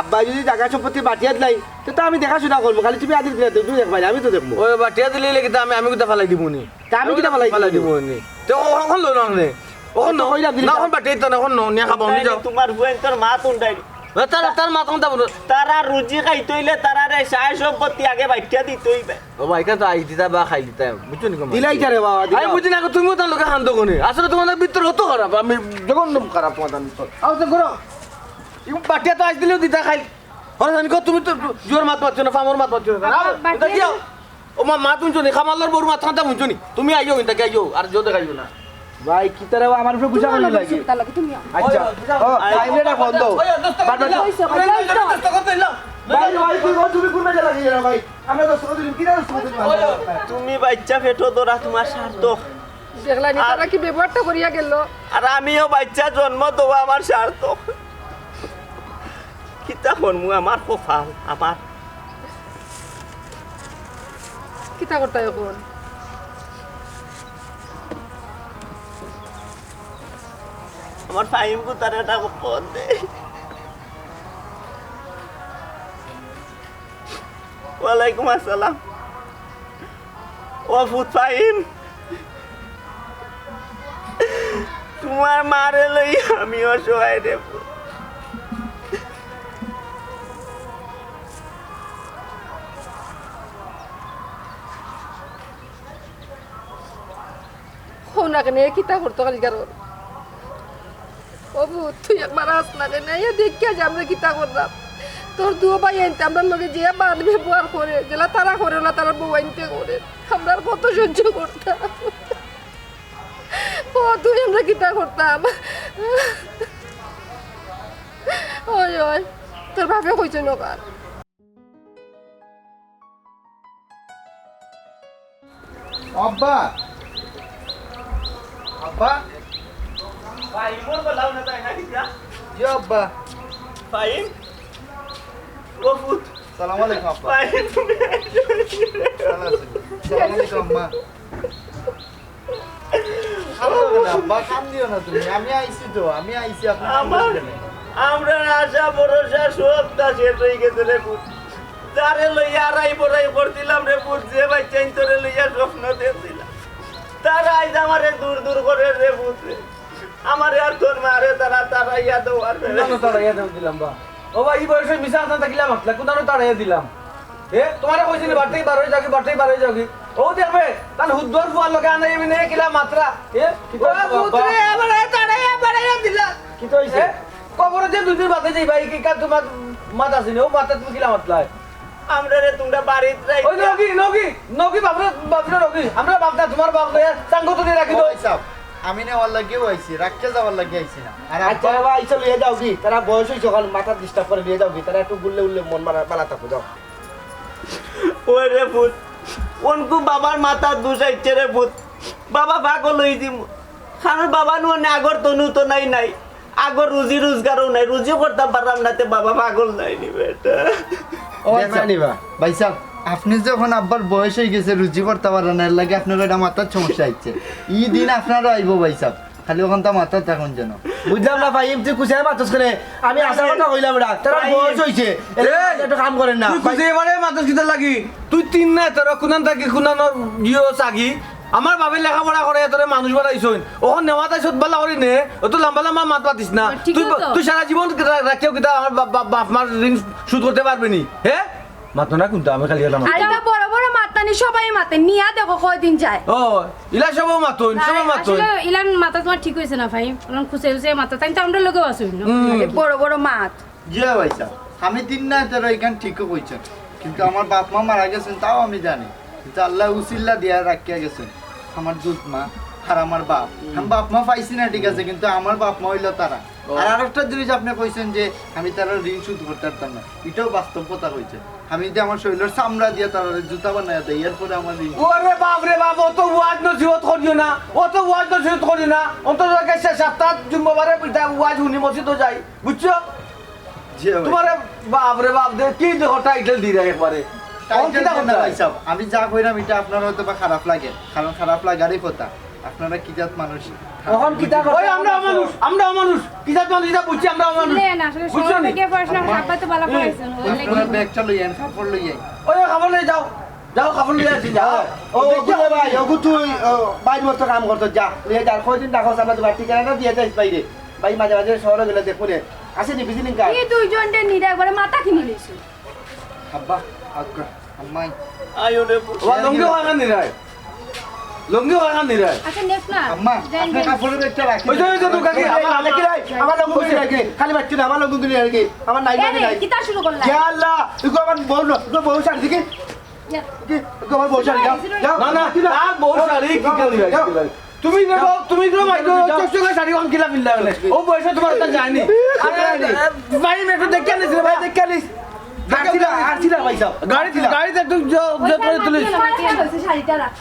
আব্বায় যদি জাগা সম্পত্তি বাটিয়া দিলাইন, তে তো আমি দেখাশুনা করমু, খালি তুমি আদিল কিনা তুমি দেখবায়, আমি তো দেখমু। ওই বাটিয়া দিলে কিতা আমি, আমি কিতা ফালাই দিমু নি? তে আমি কিতা ফালাই দিমু নি? তে অখন লও না নে। অখন তো না, কইলাম দিলি না, না। অখন বাটিয়া দিতা না, অখন না, নিয়া খাবাও, নিয়া যাও। তোমার বইন তোর মা তুন ডাইরি। না, তার, তার মা তুন ডাইরি। তারা রুজি খাইতে অইলে তারারে সয় সম্পত্তি আগে বাটিয়া দিতে অইবে। ও ভাই, ইটা তো আই দিতা বা খাই দিতা, বুঝছো নি গো মা? দিলাই যা রে বাবা, দিলাই। আমি বুঝি না গো, তুমিও তার লগে কান্দো কেনে। আসলে তোমার ভিতর অত খারাপ, আমি যখন খারাপ তোমার ভিতর। আও তো করো। ইগু বাটিয়া তো আইজ দিলেও দিতা খাই। হরে জানি গো, তুমি তো জোর মাত মাতছো না, ফামর মাত মাতছো না। আব্বা, আও, বাটিয়া এটা দিও। ও মা, মাত হুনছো নি? কামালর বউর মাত কান্দা হুনছো নি? তুমি আইও, ইনতাকি আইও, আর জো দেখাইও না। ভাই, কিতা রে, আমার উপরে গুছা করি লাগে। তার লগে তুমি আও। আচ্ছা। ওই, ওই, ও, ভাই, এটা বন্ধ। ওই, দোস্ত, বাদ বাদ। দোস্ত, দোস্ত, দোস্ত, দোস্ত, দোস্ত। ভাই, ভাই, তুই, তুই কোন মেজাজে লাগিয়ে না, ভাই? আমরা দোস্ত করি, কিতা দোস্ত করি? তুমি বাইচ্চা পেটো ধরা তোমার সার্থক। দেখলা নি আর তারা কি ব্যবহারটা করিয়া গেল? আর আমিও বাইচ্চা জন্ম দেওয়া আমার সার্থক। কিতা করমু, আমার কপাল, আমার। কিতা করতায় অখন? আমার ফাহিম পুতারে একটা ফোন দে। ওয়ালাইকুম আসসালাম। ও পুত ফাহিম, তোমার মারে লই আমি অসহায় রে পুত। কও না কেনে, এ কিতা করতো খালি কারণ? ও পুত, তুই একবার আস না কেনে, এ দেখিয়া যে আমরা কিতা করলাম। তোর দুও ভাইয়াইন্তে আমরার লগে যে বাদ ব্যবহার করে, যেলা তারা করে, ওলা তারার বউয়াইন্তে করে। আমরা আর কত সহ্য করতাম? ও তুই আমরা কিতা করতাম? ওই, ওই, তোর বাপে কইছে নকার। আব্বা। আব্বা। ফাহিমর বলাও না তাই না কিতা? জি আব্বা। ফাহিম? ও পুত। সালাম আলাইকুম আব্বা। ফাহিম তুমি আইছো? সালাম আলাইকুম আম্মা। কান্দিও না আব্বা, কান্দিও না তুমি। আমি আইছি তো, আমি আইছি, আপনি কান্দিও আমার, না। আমরার আশা ভরসা সবতা শেষ অই গেছে রে পুত। যারে লইয়া আড়াই বড়াই করছিলাম রে পুত, যে বাচ্চাইন্তরে লইয়া স্বপ্ন দেখছিলাম, তারা আইজ আমারে দূর দূর করে রে পুত রে। আমারে আর তোর মারে তারা তাড়াইয়া দেও আর না, না, তাড়াইয়া দেও দিলাম বা। ও বা, ই বয়সে মিছা কথা কিলা মাতলা, কোন তাড়াইয়া দিলাম? এ, তোমারে কইছি নি, বাড়িতে বার অই যাওগি, বাড়িতে বার অই যাওগি। ও দেখবে, তার হুদ্দর ফুয়ার লগে আনাই এমনি কিলা মাতরা। এ, কি ও করছো পুত বাবা? রে, আমারে তাড়াইয়া বাড়াইয়া দিলা। কি তো হইছে? এ, কবরে যে দুই দিন বাদে যাইবা, এই কি কাজ তোমার মাথা আছে নি? ও মাথা তুমি কিলা মাতলা? আমরারে তোমরা বাড়িত রাই ওই নগি, নগি, নগি বাপরে, বাপরে নগি। আমরা বাপ না, তোমার বাপ লইয়া সাঙ্গ তো দিয়ে রাখি ও দাও। ভাই সাহেব, আমি নেওয়ার লাগিও আইছি, রাখিয়া যাওয়ার লাগি আইছি না। আর আচ্ছা আব্বা বাবা, আইসা লইয়া যাওগি, তারা বয়স হইছে, ওখানে মাথা disturb করে লইয়া যাওগি, তারা একটু ঘুরলে উঠলে মন মারা বালা থাকবো, যাও। ওই রে পুত, কোনকু বাবার মাথার দোষ আইছে রে পুত, বাবা পাগল হই দিমু, কারণ বাবা নু আগর তনু তো নাই নাই, আগর রুজি রোজগারও নাই, রুজি করতাম পারলাম না, তে বাবা পাগল নায় নি বেটা। ও আচ্ছা। মানি বা, ভাই সাহেব, আপনি যখন আব্বার বয়স হয়ে গেছে, রুজি করতে পারেন না, এর লাগে আপনার এটা মাথার সমস্যা হচ্ছে। ই দিন আপনারও আইবো ভাই সাহেব, খালি ওখান তো মাথার থাকুন যেন। বুঝলাম না ভাই, এমনি কুচায় মাতস করে, আমি আশা কথা কইলাম বেটা, তার ভাই, বয়স হইছে, এর এই, একটু কাম করেন না। তুই কুচায় এবারে মাতস কিতা লাগি? তুই তিন না, তোর কুনান থাকি কুনানোর ইয়ে চাগি। আমার বাপে লেখাপড়া করে, তোরে মানুষ বানাইছইন। ওখান নেওয়া তাই সত বালা করি নে, অত লম্বা লম্বা মাত মাতিস না। ঠিক তুই, তো। তুই সারা জীবন রা-, রাখিও কিতা আমার বা-, বা-, বাপ মার ঋণ শোধ করতে পারবে নি? হে? মাতো না কিন্তু আমি খালি গেলাম। আর এটা বড় বড় মাত নানি সবাই মাতে, নিয়া দেখো কয়দিন যায়। ও, ইলা সবও মাতইন, না, সবও মাতইন। আসলে ইলান মাথা তোমার ঠিক হইছে না ভাই, ওলান খুশি হইছে মাথা, তাই তো আমরা লোকেও আসুন না। হুম। আরে বড় বড় মাত। জি ভাই সাহেব, আমি তিন না তেরো এখান ঠিকও কইছেন, কিন্তু আমার বাপ মা মারা গেছেন তাও আমি জানি, কিন্তু আল্লাহ উসিল্লা দিয়া রাখিয়া গেছেন আমার দুধ মা আর আমার বাপ। আমি বাপ মা পাইছি না ঠিক আছে, কিন্তু আমার বাপ মা হইলো তারা। ও। আর আরেকটা জিনিস আপনি কইছেন যে আমি তারা ঋণ শোধ করতে পারতাম না, এটাও বাস্তব কথা কইছেন। আমি যদি আমার শরীরের চামড়া দিয়া তারা জুতা বানাইয়া দেই, এরপরে আমার ঋণ। ওরে বাপ রে বাপ, অত ওয়াজ নসিহত করিও না, অত ওয়াজ নসিহত করিও না। অন্তত শেষ সপ্তাহ জুম্মাবারে ওয়াজ হুনি মসজিদও যাই, বুঝছো? জি ভাই। তোমারে বাপ রে বাপ দে, কি দেখো টাইটেল দি দেয় একবারে। টাইটেল অখন কিতা দেন না করতে ভাই হয়? সাহেব, আমি যা কইরাম এটা আপনার হয়তো বা খারাপ লাগে, কারণ খারাপ লাগারই কথা। আপনারা কি জাত মানুষ? অখন কিতা করতে ওই আমরা অমানুষ, আমরা অমানুষ। কি জাত মানুষ এটা বুঝছি, আমরা অমানুষ। লে না, আসলে বুঝছো শহরে নি? গিয়ে পড়াশোনা আব্বা, আব্বা তো ভালো পড়াইছেন, ওই লাগি। আপনারা ব্যাগটা লইয়েন, কাপড় লইয়েন। ওই কাপড় লইয়া যাও, যাও কাপড় লইয়া আসি, যাও। ও, ওগুলো ভাই, ওগু তুই, ও, বাইর মতো কাম করতো, যা। লইয়া যা, কয়দিন রাখো, আমরা তোমার ঠিকানাটা দিয়ে যাইস বাইরে। ভাই, মাঝে মাঝে শহরে গেলে দেখবো রে। আছে নি ভিজিটিং কার্ড? এই দুইজন রে নিরা একবারে মাথা কিনি লইছে। আব্বা, আক্কা, আম্মাই। আয়ো রে পুত। ওয়া লুঙ্গি ওয়াখান নিরায়। লুঙ্গি ওয়াখান নিরায়। আচ্ছা, নেস না। আম্মা, যাই, আপনি যাই। কাপড়ের একটা রাখি। ওই যে, ওই যে, দোকানে, আমার, আমার, আমার লুঙ্গি রাখি। খালি বাচ্চা না, আমার লুঙ্গি রাখি। আমার নাই, এ নাই, রে, নাই। কিতা শুরু করলা? ইয়া আল্লাহ, ইগো আমার বউ না, ইগো বউ শাড়ি দেখি। ইয়া। কি? ইগো আমার বউ শাড়ি, যাও, যাও। না, না, তার বউ শাড়ি কি কালি রাখি? তুমি রে বাবা, তুমি রে ভাই, তো চকচকে শাড়ি অন কিলা পিনলা মানে? ও বয়সে তোমার তা যায়নি। আরে, আরে, ভাই, আমি একটু দেখে আনিস রে ভাই, দেখে আনিস। আরছিলা, আরছিলা ভাই সাহেব। গাড়িত, গাড়িত একটু জ-, জ-, করে তুলিস। শাড়িটা রাখ।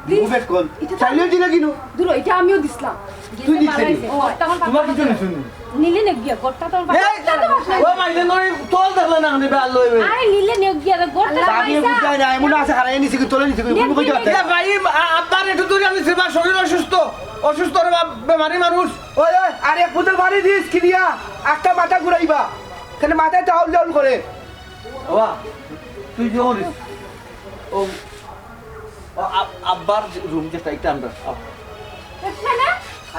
Please। মুভে কল। এটা তো চাইলেও দিলে কিনু? দূর, এটা আমিও দিছিলাম। তুই দিছিলি? ও, তখন তোমার কিছু নেই, শুনি। নিলে নে গিয়া, গোটা তো এই, ও মাইলে নই, তোল দেখলে না, আমি বেয়াল লইবে। আরে নিলে নে গিয়া, গোটা ভাবি পয়সা। বুঝাই না, এমন আছে, হারাই নিছি কি, তোলে নিছি কি, এ, কোনো কইতে পারতে? এ ভাই, আ-, আব্বার একটু দূরে আমি সেবা, শরীর অসুস্থ, অসুস্থ রে বাপ, বেমারি মানুষ। ওই, ওই, আরে এক বোতল পানি দিস, কি দিয়া? একটা মাথা ঘুরাইবা। কেন মাথায় ডাউল ডাউল করে? বাবা, তুই কি করিস? ও, ও, আব-, আব্বার রুম যেটা, এটা আমরা, আব-, এখানে?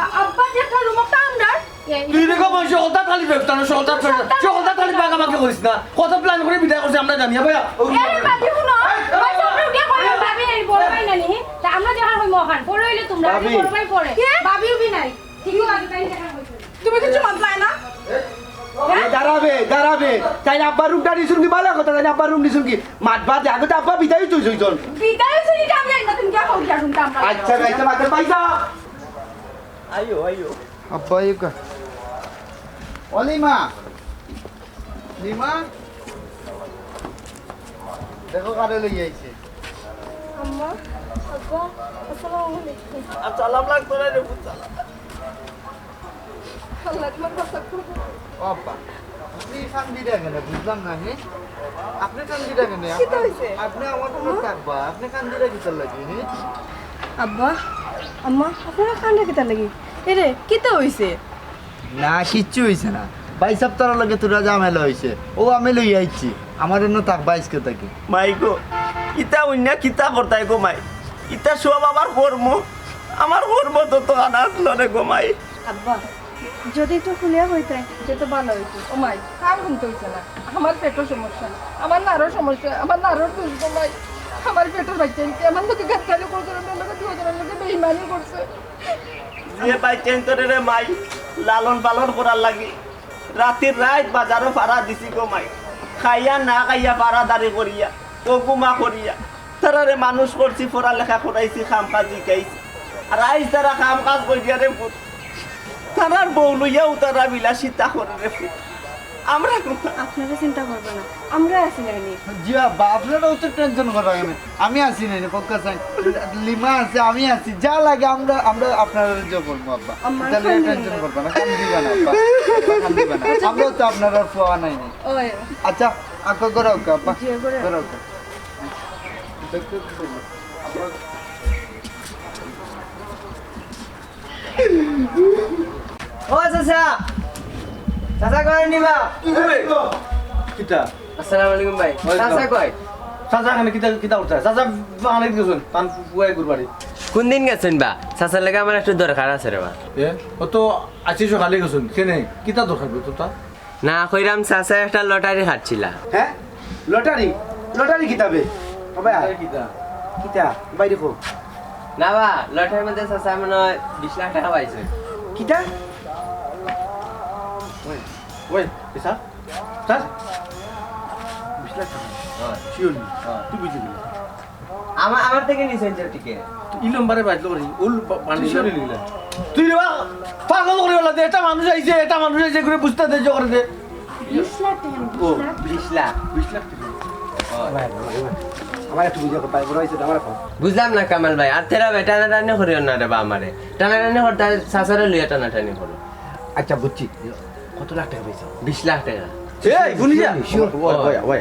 আ-, আব্বার যে একটা রুম, ওটা আমরার। এ, তুই রে গো, বসে হঠাৎ খালি ব্যস্ত না, হঠাৎ ব্যস্ত, হঠাৎ খালি বাগাবাগি করিস না। কত প্ল্যান করে বিদায় করছে আমরা জানি, ভাইয়া। ও, এ, ভাবি, হুনো। এই, ভাই, সামনে উঠে কইলেন, ভাবি, এই বড় ভাই না নি? তা আমরা যেখানে কইমু ওখান। পরে হইলে তোমরা, আগে ভাবি। বড় ভাই পরে। কে? ভাবিও বি নাই। ঠিকই আছে, তাই যেখানে কইছো। তুমি কিছু মাতলায় না? এ, দাঁড়াবে, দাঁড়াবে। তাইন আব্বার রুমটা নিছইন কি? বালা কথা, তাইন আব্বার রুম নিছইন কি? মাত বাদ দে, আগে তো আব্বা বিদায় অইছইন। বিদায় অইছইন, ইটা আমি জানি না, তুমি কিতা কও, ইটা শুনতাম না। আচ্ছা, আচ্ছা, মাত বাদ দে, পয়সা। আইও, আইও। আব্বা, এই কা-, ও লিমা। লিমা। দেখো কারে লই আইছে। আম্মা, আব্বা, আসসালামু আলাইকুম। আর সালাম লাগতো না রে পুত, সালাম। আল্লাহ তোমার কথা খুব ও আব্বা, আপনি কান্দিরা কেনে? বুঝলাম না, হে? আপনি কান্দিরা কেনে? কিতা অইছে? আপনি আমার লগে থাকবা, আপনি কান্দিরা কিতার লাগি, হে? আব্বা, আম্মা, আপনারা কান্দরা কিতার লাগি? এরে, কিতা অইছে? না, কিচ্ছু অইছে না। ভাইসাব, তোর লগে তোরা ঝামেলা অইছে। ও আমি লই আইছি। আমার অনো থাকবা আইজকে থাকি। মাই গো, ইতা অইন্যা কিতা করতায় গো মাই? ইতা সব আমার কর্ম। আমার কর্ম তো তো আনার লরে গো মাই। আব্বা, যদি একটু খুলিয়া কইতায়, তে তো ভালা অইতো। ও মাই, কার হুনতে অইছে না? আমার পেটর সমস্যা, আমার নাড়র সমস্যা, আমার নাড়র দোষ গো মাই। আমার পেটর বাচ্চা ইনকে আমার লগে গাদ্দারি করছে, আমার লগে দুইজনর লগে বেইমানি করছে। যে বাচ্চা ইন্তরে রে মাই, লালন পালন করার লাগি রাতির রাইত বাজারো ফাড়া দিছি গো মাই। খাইয়া না খাইয়া ফাড়াদারি করিয়া, অগুমা করিয়া, তারারে মানুষ করছি, পড়ালেখা করাইছি, কাম কাজ শিখাইছি। আর আইজ তারা কাম কাজ করিয়া রে পুত, তারার বউ লইয়াও তারা বিলাসিতা করে রে পুত। আমরা কোথায়? আপনারা চিন্তা করবেন না, আমরা আছি নানি। জি আব্বা, আপনারা অত টেনশন করা কেনে? আমি আছি নানি, পক্কা চাই। লিমা আছে, আমি আছি, যা লাগে আমরা, আমরা আপনারারে যে বলবো আব্বা। আমার তাহলে কান্দি টেনশন না। করবা না, কান্দিবা না আব্বা, আব্বা কান্দিবা না। আমরাও তো আপনারার ফুয়া নাইনি। ওই। আচ্ছা, আক্কা ঘরো আউক্কা আব্বা। জি, ঘরো। ঘরো আউক্কা। ও চাচা, চাচা কই নিবা? কিতা? আসসালামু আলাইকুম ভাই। ওয়ালাইকুম। চাচা কই? চাচা এখানে কিতা, কিতা করতে? চাচা বাগানে গেছেন, তান পুয়াই গুরবাড়ি। কোন দিন গেছেন বা? চাচার লগে আমার একটু দরকার আছে রে বা। এ, ও তো আজকে সকালে গেছেন। কেনে? কিতা দরকার বে তোর তা? না, কইরাম চাচা একটা লটারি কাটছিলা। হ্যাঁ? লটারি? লটারি কিতা বে? ও ভাই, আয়। কিতা? কিতা? বাইরে কো। না বা, লটারির মধ্যে চাচা মনে হয় বিশ লাখ টাকা পাইছে। কিতা? ওই, ওই, কিসা? স্যার? বিশ লাখ টাকা? হ্যাঁ। শিওর নি? হ্যাঁ। তুই বুঝলি? আমার, আমার থেকে নিছেন যে টিকিট। তুই ই নম্বরে বাজলো রে, ওল বা-, বান্ডিল। তুই শিওর নি নিলে? তুই রে বা-, পাগল করে বলা দে, এটা মানুষ আইছে, এটা মানুষ আইছে করে বুঝতে দে, জোরে দে। বিশ লাখ টাকা, ও, বিশ লাখ। বিশ লাখ। বিশ লাখ টাকা। ও। ভাই, ভাই, ভাই। আমার একটু বুঝে ভাই, বড় হইছে তো, আমার এখন। বুঝলাম না কামাল ভাই, আর তেরা ভাই টানাটানি করিও না রে বা আমারে। টানাটানি করতে চাচারে লইয়া টানাটানি করো। আচ্ছা, বুঝছি। কত লাখ টাকা পাইছো? বিশ লাখ টাকা। এই, শুনি যা। Sure, sure. ওই, ওই, ওই।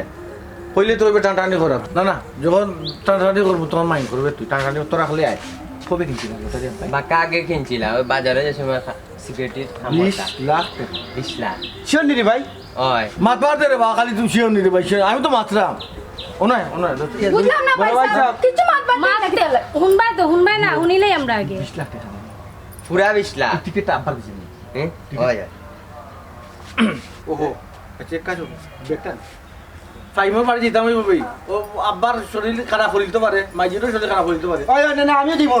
কইলে তো ওইবার টানাটানি করা। না, না, যখন টানাটানি করবো, তখন মাইন্ড করবে তুই। টানাটানি তো রাখলে আয়। কবে কিনছিলাম লটারি আমি? বাক্কা আগে কিনছিলাম, ওই বাজারে যে সময় খা-, সিগারেটের খামটা। বিশ লাখ টাকা। বিশ লাখ। শিওর নি রে ভাই? ওই। মাত বাদ দে রে বা, খালি তুই শিওর নি রে ভাই, শিওর। আমি তো মাতরাম। ও নয়, ও নয়, বুঝলাম না, বড় ভাই ভাই সাহেব। সাহেব। কিছু মাত বাদ দে না। হুনবায় তো, হুনবায় না, হুনিলেই আমরা আগে। বিশ লাখ টাকা। পুরা বিশ লাখ। এই টিকিটটা আব্বার দিছে নি? হ্যাঁ? টিকিট। ওই। ওহো, আচ্ছা, এক কাজ করো, ব্যাগটা নে। ফাইমর বাড়ি যেতাম ওই ভাবেই। ও আব্বার শরীর খারাপ হইতে পারে, মাইজিরও শরীর খারাপ হইতে পারে। ওই, ওই, না, না, আমিও দিব,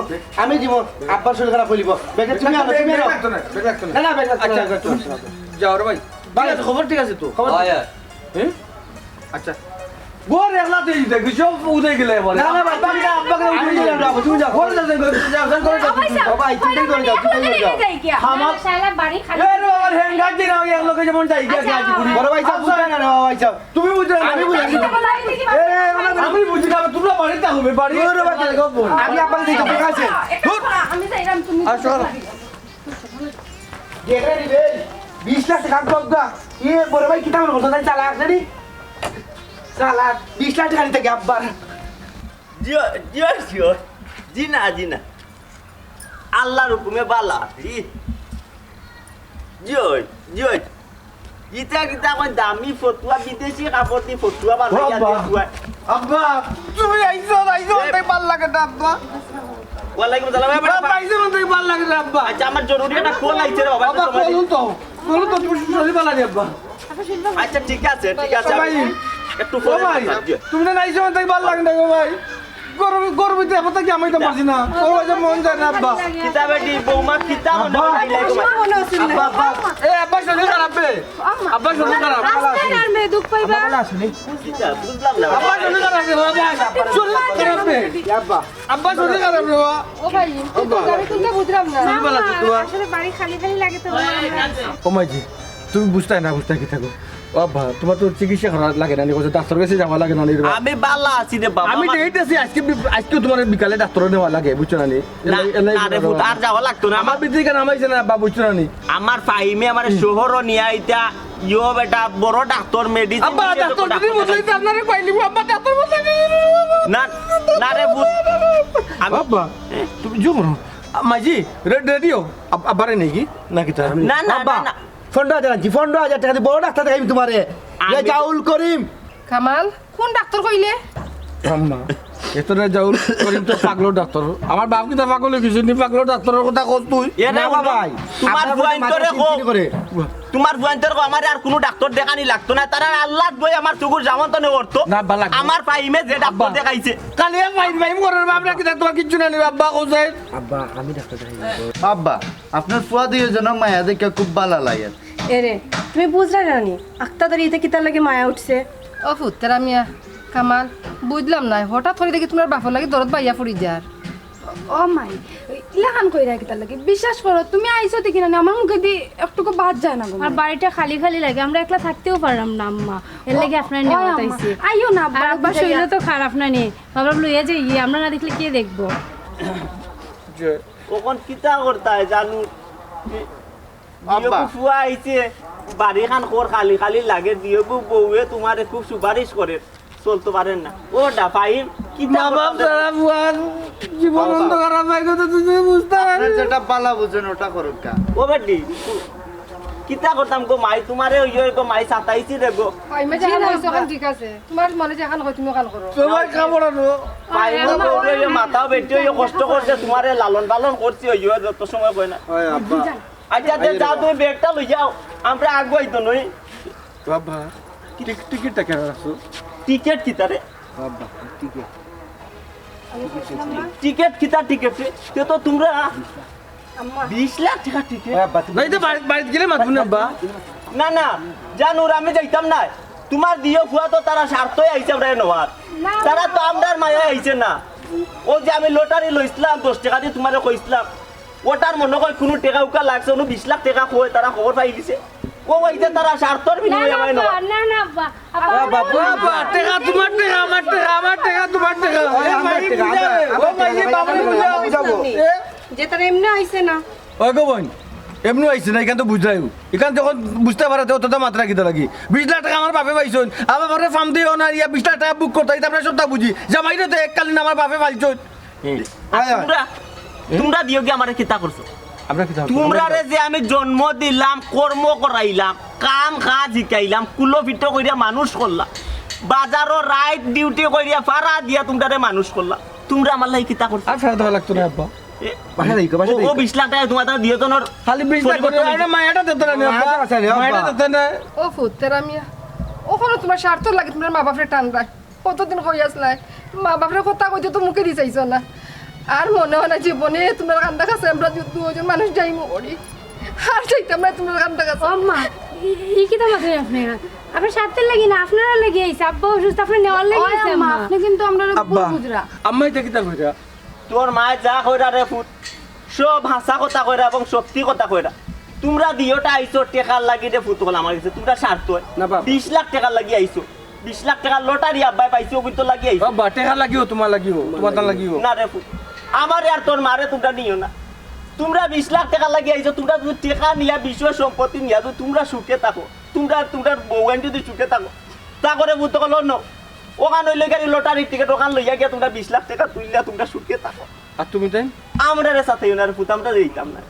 আমি দিব। আব্বার শরীর খারাপ হইব। ব্যাগটা তুমি আনো, তুমি আনো। ব্যাগ লাগতো না, ব্যাগ লাগতো না। না, না, ব্যাগ লাগতো না, আচ্ছা, ব্যাগ লাগতো তুমি না। যাও রে ভাই। ভাই। ঠিক আছে, খবর ঠিক আছে তো? খবর ঠিক আছে। হ্যাঁ? আচ্ছা। গোর একলা তুই দেখবি, সব উদয় গেলে এবারে। না, না, ভাই, তুমি যাও, আব্বাকে উঠে যাও, যাও, তুমি যাও। ঘরে যাও, যাও, যাও, যাও, ঘরে যাও। ও ভাই, যাও। ও ভাই, তুমি ঘরে যাও, তুমি ঘরে যাও। আমার শালা বাড়ি খালি। এ রে, আমার হ্যাঙ্গার দিয়ে আমি এক লোকে যেমন যাই, গিয়া আচ্ছা। যাই, ঘুরি। বড় ভাই, যাও, বুঝো না, না, ভাই, যাও। তুমি বুঝো না, আমি বুঝি। আচ্ছা, বাড়ি থেকে এ, আমার আমি বুঝি না, তোমরা বাড়িতে হবে, বাড়ি। ওরে বাবা, আমি আব্বাকে দেখি, ঠিক আছে? আমি যাইলাম, তুমি আসো। দেখে নি রে, বিশ লাখ টাকা কম দা। এ বড় ভাই, কিতা মনে করছো? তাই চালাক না নি? চালাক, বিশ লাখ টাকা নিতে গিয়ে আব্বার। জিও, জিও, জিও। জি না, জি না। আল্লাহর হুকুমে বালা। জি। জিও, জিও। ইতা কিতা কয় দামি ফতুয়া, বিদেশি কাপড় দি ফতুয়া বানাইয়া আব্বা, দিয়া ফুয়ায়। আব্বা, তুমি আইছো, আইছো, এ, তাই ভালা লাগে না, আব্বা। ওয়ালাইকুম সালাম, এ, আব্বা, আইছো, তাই ভালা লাগে না, আব্বা। আচ্ছা, আমার জরুরি একটা কল আইছে রে বাবা, আব্বা, একটু সময় কল দিন। তো, কল তো, তুমি শরীর ভালা নেই, আব্বা। আচ্ছা, ঠিক আছে, ঠিক আছে, ভাই, আমি একটু ও পরে ভাই, কথা বলছি। তুমি না আইছো, তাই ভালা লাগে না গো ভাই। গরমে, গরমে তো এখন থাকি আমি তো পারছি না। ও ভাই, মন যায় না, আব্বা। কিতা বেটি, বৌমা কিতা মনে আব্বা। হয়? আব্বা, আব্বা। এ, আব্বা, শরীর খারাপ বে। আব্বা, শরীর খারাপ। আস্তে আর মে দুঃখ পাইবা। আব্বা ভালা আছইন নি? কিতা বুঝলাম না। আব্বা শরীর খারাপ রে বাবা। শরীর খারাপ রে। আব্বা। আব্বা শরীর খারাপ রে বাবা। ও ভাই, আব্বা। আমি কোনটা বুঝলাম না। শরীর ভালা আছে তোমার? আসলে বাড়ি খালি খালি লাগে তো, বাবা, আমরা ও মাইজি, তুমি বুঝতায় না, বুঝতায় কিতা কও? ও আব্বা, তোমার তো চিকিৎসা করা লাগে না নি, ডাক্তার গেছে যাওয়া লাগে না নি রে বাবা। আমি ভালা আছি রে বাবা, আমি আমার ডেট আছি আজকে বি-, আজকে তোমার বিকালে ডাক্তার নেওয়া লাগে, বুঝছো না নি? না, এলাই, এলাই না রে বাবা। পুত, আর যাওয়া লাগতো না। আমার আমার ভিতরে কেন আমাইছে না আব্বা, বুঝছো না নি? আমার ফাহিমে আমার শহরও নিয়া আইতা, ইয়ো বেটা বড় ডাক্তার, মেডিসিন আব্বা, ডাক্তার যদি বুঝাইতে আপনারে কইলি, আব্বা, ডাক্তার বুঝাইতে। না, না রে পুত, আমি আব্বা, তুমি জুম করো। আ, মাইজি, রে-, রেডিও, আব-, আব্বারে নেই কি? না কিতা? না, না, আব্বা, না, না। পনেরো হাজার আনছি, পনেরো হাজার টেকা দি বড় ডাক্তার দেখাইমু তোমারে। আমি রেজাউল করিম। কামাল, কোন ডাক্তার কইলে? আম্মা, এত রেজাউল করিম তো পাগল ডাক্তার। আমার বাপ কিতা পাগল অই গেছে নি? পাগল ডাক্তারর কথা কস তুই? এ না না বাবা, ভাই, তোমার আপনার বুয়াইন্তরে মাথা কও। চিনচিন করে। তোমার বুয়াইন্তরে কও, আমারে আর কুনু ডাক্তার দেখানি লাগতো না। তারা আল্লাহর বই আমার চকুর জামান তো নেই অর্থ। না, আব্বা, লাগতো। আমার ফাহিমে যে ডাক্তার আব্বা। দেখাইছে। খালি এ ফাহিম ফাহিম করার বাপ না কিতা, তোমার কিচ্ছু না নি, আব্বা, কও যাই। আব্বা, আমি ডাক্তার দেখাই। আব্বা, আপনার ফুয়া দুইজনর মায়া দেখে খুব ভালা লাগে। এরে, তুমি বুঝরায় না নি? আক্তাদারি ইতা কিতার লাগি মায়া উঠছে? ও পুত্তরা মিয়া, কামাল, বুঝলাম না। হঠাৎ করি দেখি তোমার বাপর লাগি দরদ বাইয়া পড়ি যার। ও মাই, ইলাখান কইরা কিতার লাগি? বিশ্বাস করো, তুমি আইছো দেখি না, আমার মুখেদি একটুকু বাদ যায় না গো আর মাই। বাড়িটা খালি খালি লাগে, আমরা একলা থাকতেও পারলাম না, আম্মা। এর লাগি আপনার ও, নেওয়া আম্মা, আইছি। আইও না, আর আব্বা আব্বা শরীরও তো খারাপ না নি, বাবা লইয়া যাই, আমরা না দেখলে কে দেখবো? অখন কিতা করতায় জানু? আব্বা। দিয়গু ফুয়া আইছে, বাড়িখান খর খালি খালি লাগে। দিয়গু বউয়ে তোমারে খুব সুপারিশ করের, চলতো পারের না। ও দা ফাহিম, কিতা মা বাপ করতাম? ছাড়া ফুয়ার জীবন বাবা। অন্ধকার, আমায় কথা তো তুমি বুঝতে পারো। আপনার যেটা বালা বুঝেন ওটা করুক গা। ও বেটি, কিতা করতাম গো মাই, তোমারে ওই ওই গো মাই সাতাইছি রে গো। ফাহিমে যেখান কইছে ওখান ঠিক আছে, তোমার মনে যেখান কয় তুমি ওখান করো। তোমার কামড় আনো। ফাহিমে বউরে ওই মাথাও বেটি ওই কষ্ট করছে, তোমারে লালন পালন করছি ওই ওই যত সময় কয় না। হয় আব্বা। আচ্ছা, আচ্ছা, যাও, তুমি ব্যাগটা লই যাও, আমরা আগুয়াই তো নই। বাবা, টিক-, টিকিটটা কেন রাখছো? টিকিট কিতা রে? বাবা, টিকিট। টিকিট কিতা টিকিট রে? তে তো তোমরা বিশ লাখ টেকা টিকিট। ওই আব্বা, তুমি না, এটা বাড়ি, বাড়িত গেলে মাতবো না, আব্বা। না, না, জানুর আমি যাইতাম না। তোমার দিয়ো ফুয়া তো তারা স্বার্থই আইছে, আমরা নেওয়ার। না, তারা তো আমরার মায়া আইছে না। ও যে আমি লটারি লইছিলাম, দশ টেকা দি তোমারে কইছিলাম, ওটার মনে হয় কুনু টেকা উকা লাগছে, উনি বিশ লাখ টেকা কয়, তারা খবর পাই দিছে। ও ওই যে তারা স্বার্থর বিনিময়ে আমায় নেওয়া। না, না, আব্বা, আব্বা, আব্বা, আব্বা, টেকা তোমার টেকা, আমার টেকা, আমার টেকা তোমার টেকা। ওই এ আমার ভাই, টেকা, বুঝাও। আমার, ও আমার ভাই, টেকা, এ আমার বাবা, টেকা, বুঝাও। আমার টেকা। এ? যে তারা এমনি আইছে না। ওই গো বোন, এমনি আইছে না, ইখান তো বুঝলাইও। ইখান যখন বুঝতে পারে, তো অতটা মাতরা কিতা লাগি? বিশ লাখ টেকা আমার বাপে পাইছইন, আমার বাপরে ফাম দিও না, ইয়া বিশ লাখ টেকা বুক করতা, ইতা আমরা সবটা বুঝি। জামাইরে তো এককালীন আমার বাপে পাইছইন। হুম। আর আয়, আয়। তোমরা, তোমরা দিয়ো গিয়া আমারে কিতা করছো? আমরা কিতা করছি? তোমরারে যে আমি জন্ম দিলাম, কর্ম করাইলাম, কাম কাজ শিখাইলাম, কুলো ফিটো করিয়া মানুষ করলাম, বাজারো রাইত ডিউটি করিয়া ফাড়া দিয়া তোমরারে মানুষ করলাম, তোমরা আমার লাগি কিতা করছো? আর ফেরত দেওয়া লাগতো না, আব্বা। এ, বাসা যাই, বাসা ও, যাই। ও বিশ লাখ টেকা তোমার তারা দিও তো নর খালি বিশ লাখ পরিবর্তন করে, হইলো। আরে মায়াটা দিত না, আব্বা। মায়াটা দিত না। ও পুত্তরা মিয়া, ওখানে তোমার স্বার্থ লাগে, তোমার মা বাপরে টান রাখ। কতদিন কই আসলাই? মা বাপরে কথা কইতে তো মুখে দি চাইছো না। আর মনে হয় না জীবনে তোমার কান্দা কাছে আমরা দু-, দুজন মানুষ যাইমু করি। আর যাইতাম না তোমার কান্দা কাছে। ও আম্মা, ই, ই কিতা মাতইন আপনে? আপনার স্বার্থর লাগি না, আপনারার লাগি আইছে। আব্বা অসুস্থ, আপনার নেওয়ার লাগি ওই আইছে, আম্মা, আম্মা। আপনি কিন্তু আমরারে ভুল আব্বা, বুঝরা। আম্মা, এটা কিতা কইরা? তোর মায়ে যা কইরা রে পুত, সব হাছা কথা কইরা এবং সত্যি কথা কইরা। তোমরা দিওটা আইছো টেকার লাগি রে পুত, হল আমার গেছে। তোমরা স্বার্থ হয়। না বাবা। বিশ লাখ টেকার লাগি আইছো। বিশ লাখ টেকার লটারি আব্বায় পাইছো, ওগুন তো লাগি আইছো। বাবা, টেকা লাগিও, তোমার লাগিও, তোমার তার লাগিও। না রে পুত, আমারে আর তোর মারে তোমরা নিও না। তোমরা বিশ লাখ টেকার লাগি আইছো, তোমরা যদি টেকা নিয়া, বিষয় সম্পত্তি নিয়া যদি তোমরা সুখে থাকো, তোমরা, তোমরা বউয়াইন যদি সুখে থাকো, তা করে পুত হল ন। ওখান হইলে গাড়ি লটারির টিকিট, ওখান লইয়া গিয়া তোমরা বিশ লাখ টেকা তুইলা তোমরা সুখে থাকো। আর তুমি তাই? আমরারে সাথে ইও না রে পুত, আমরা যাইতাম না।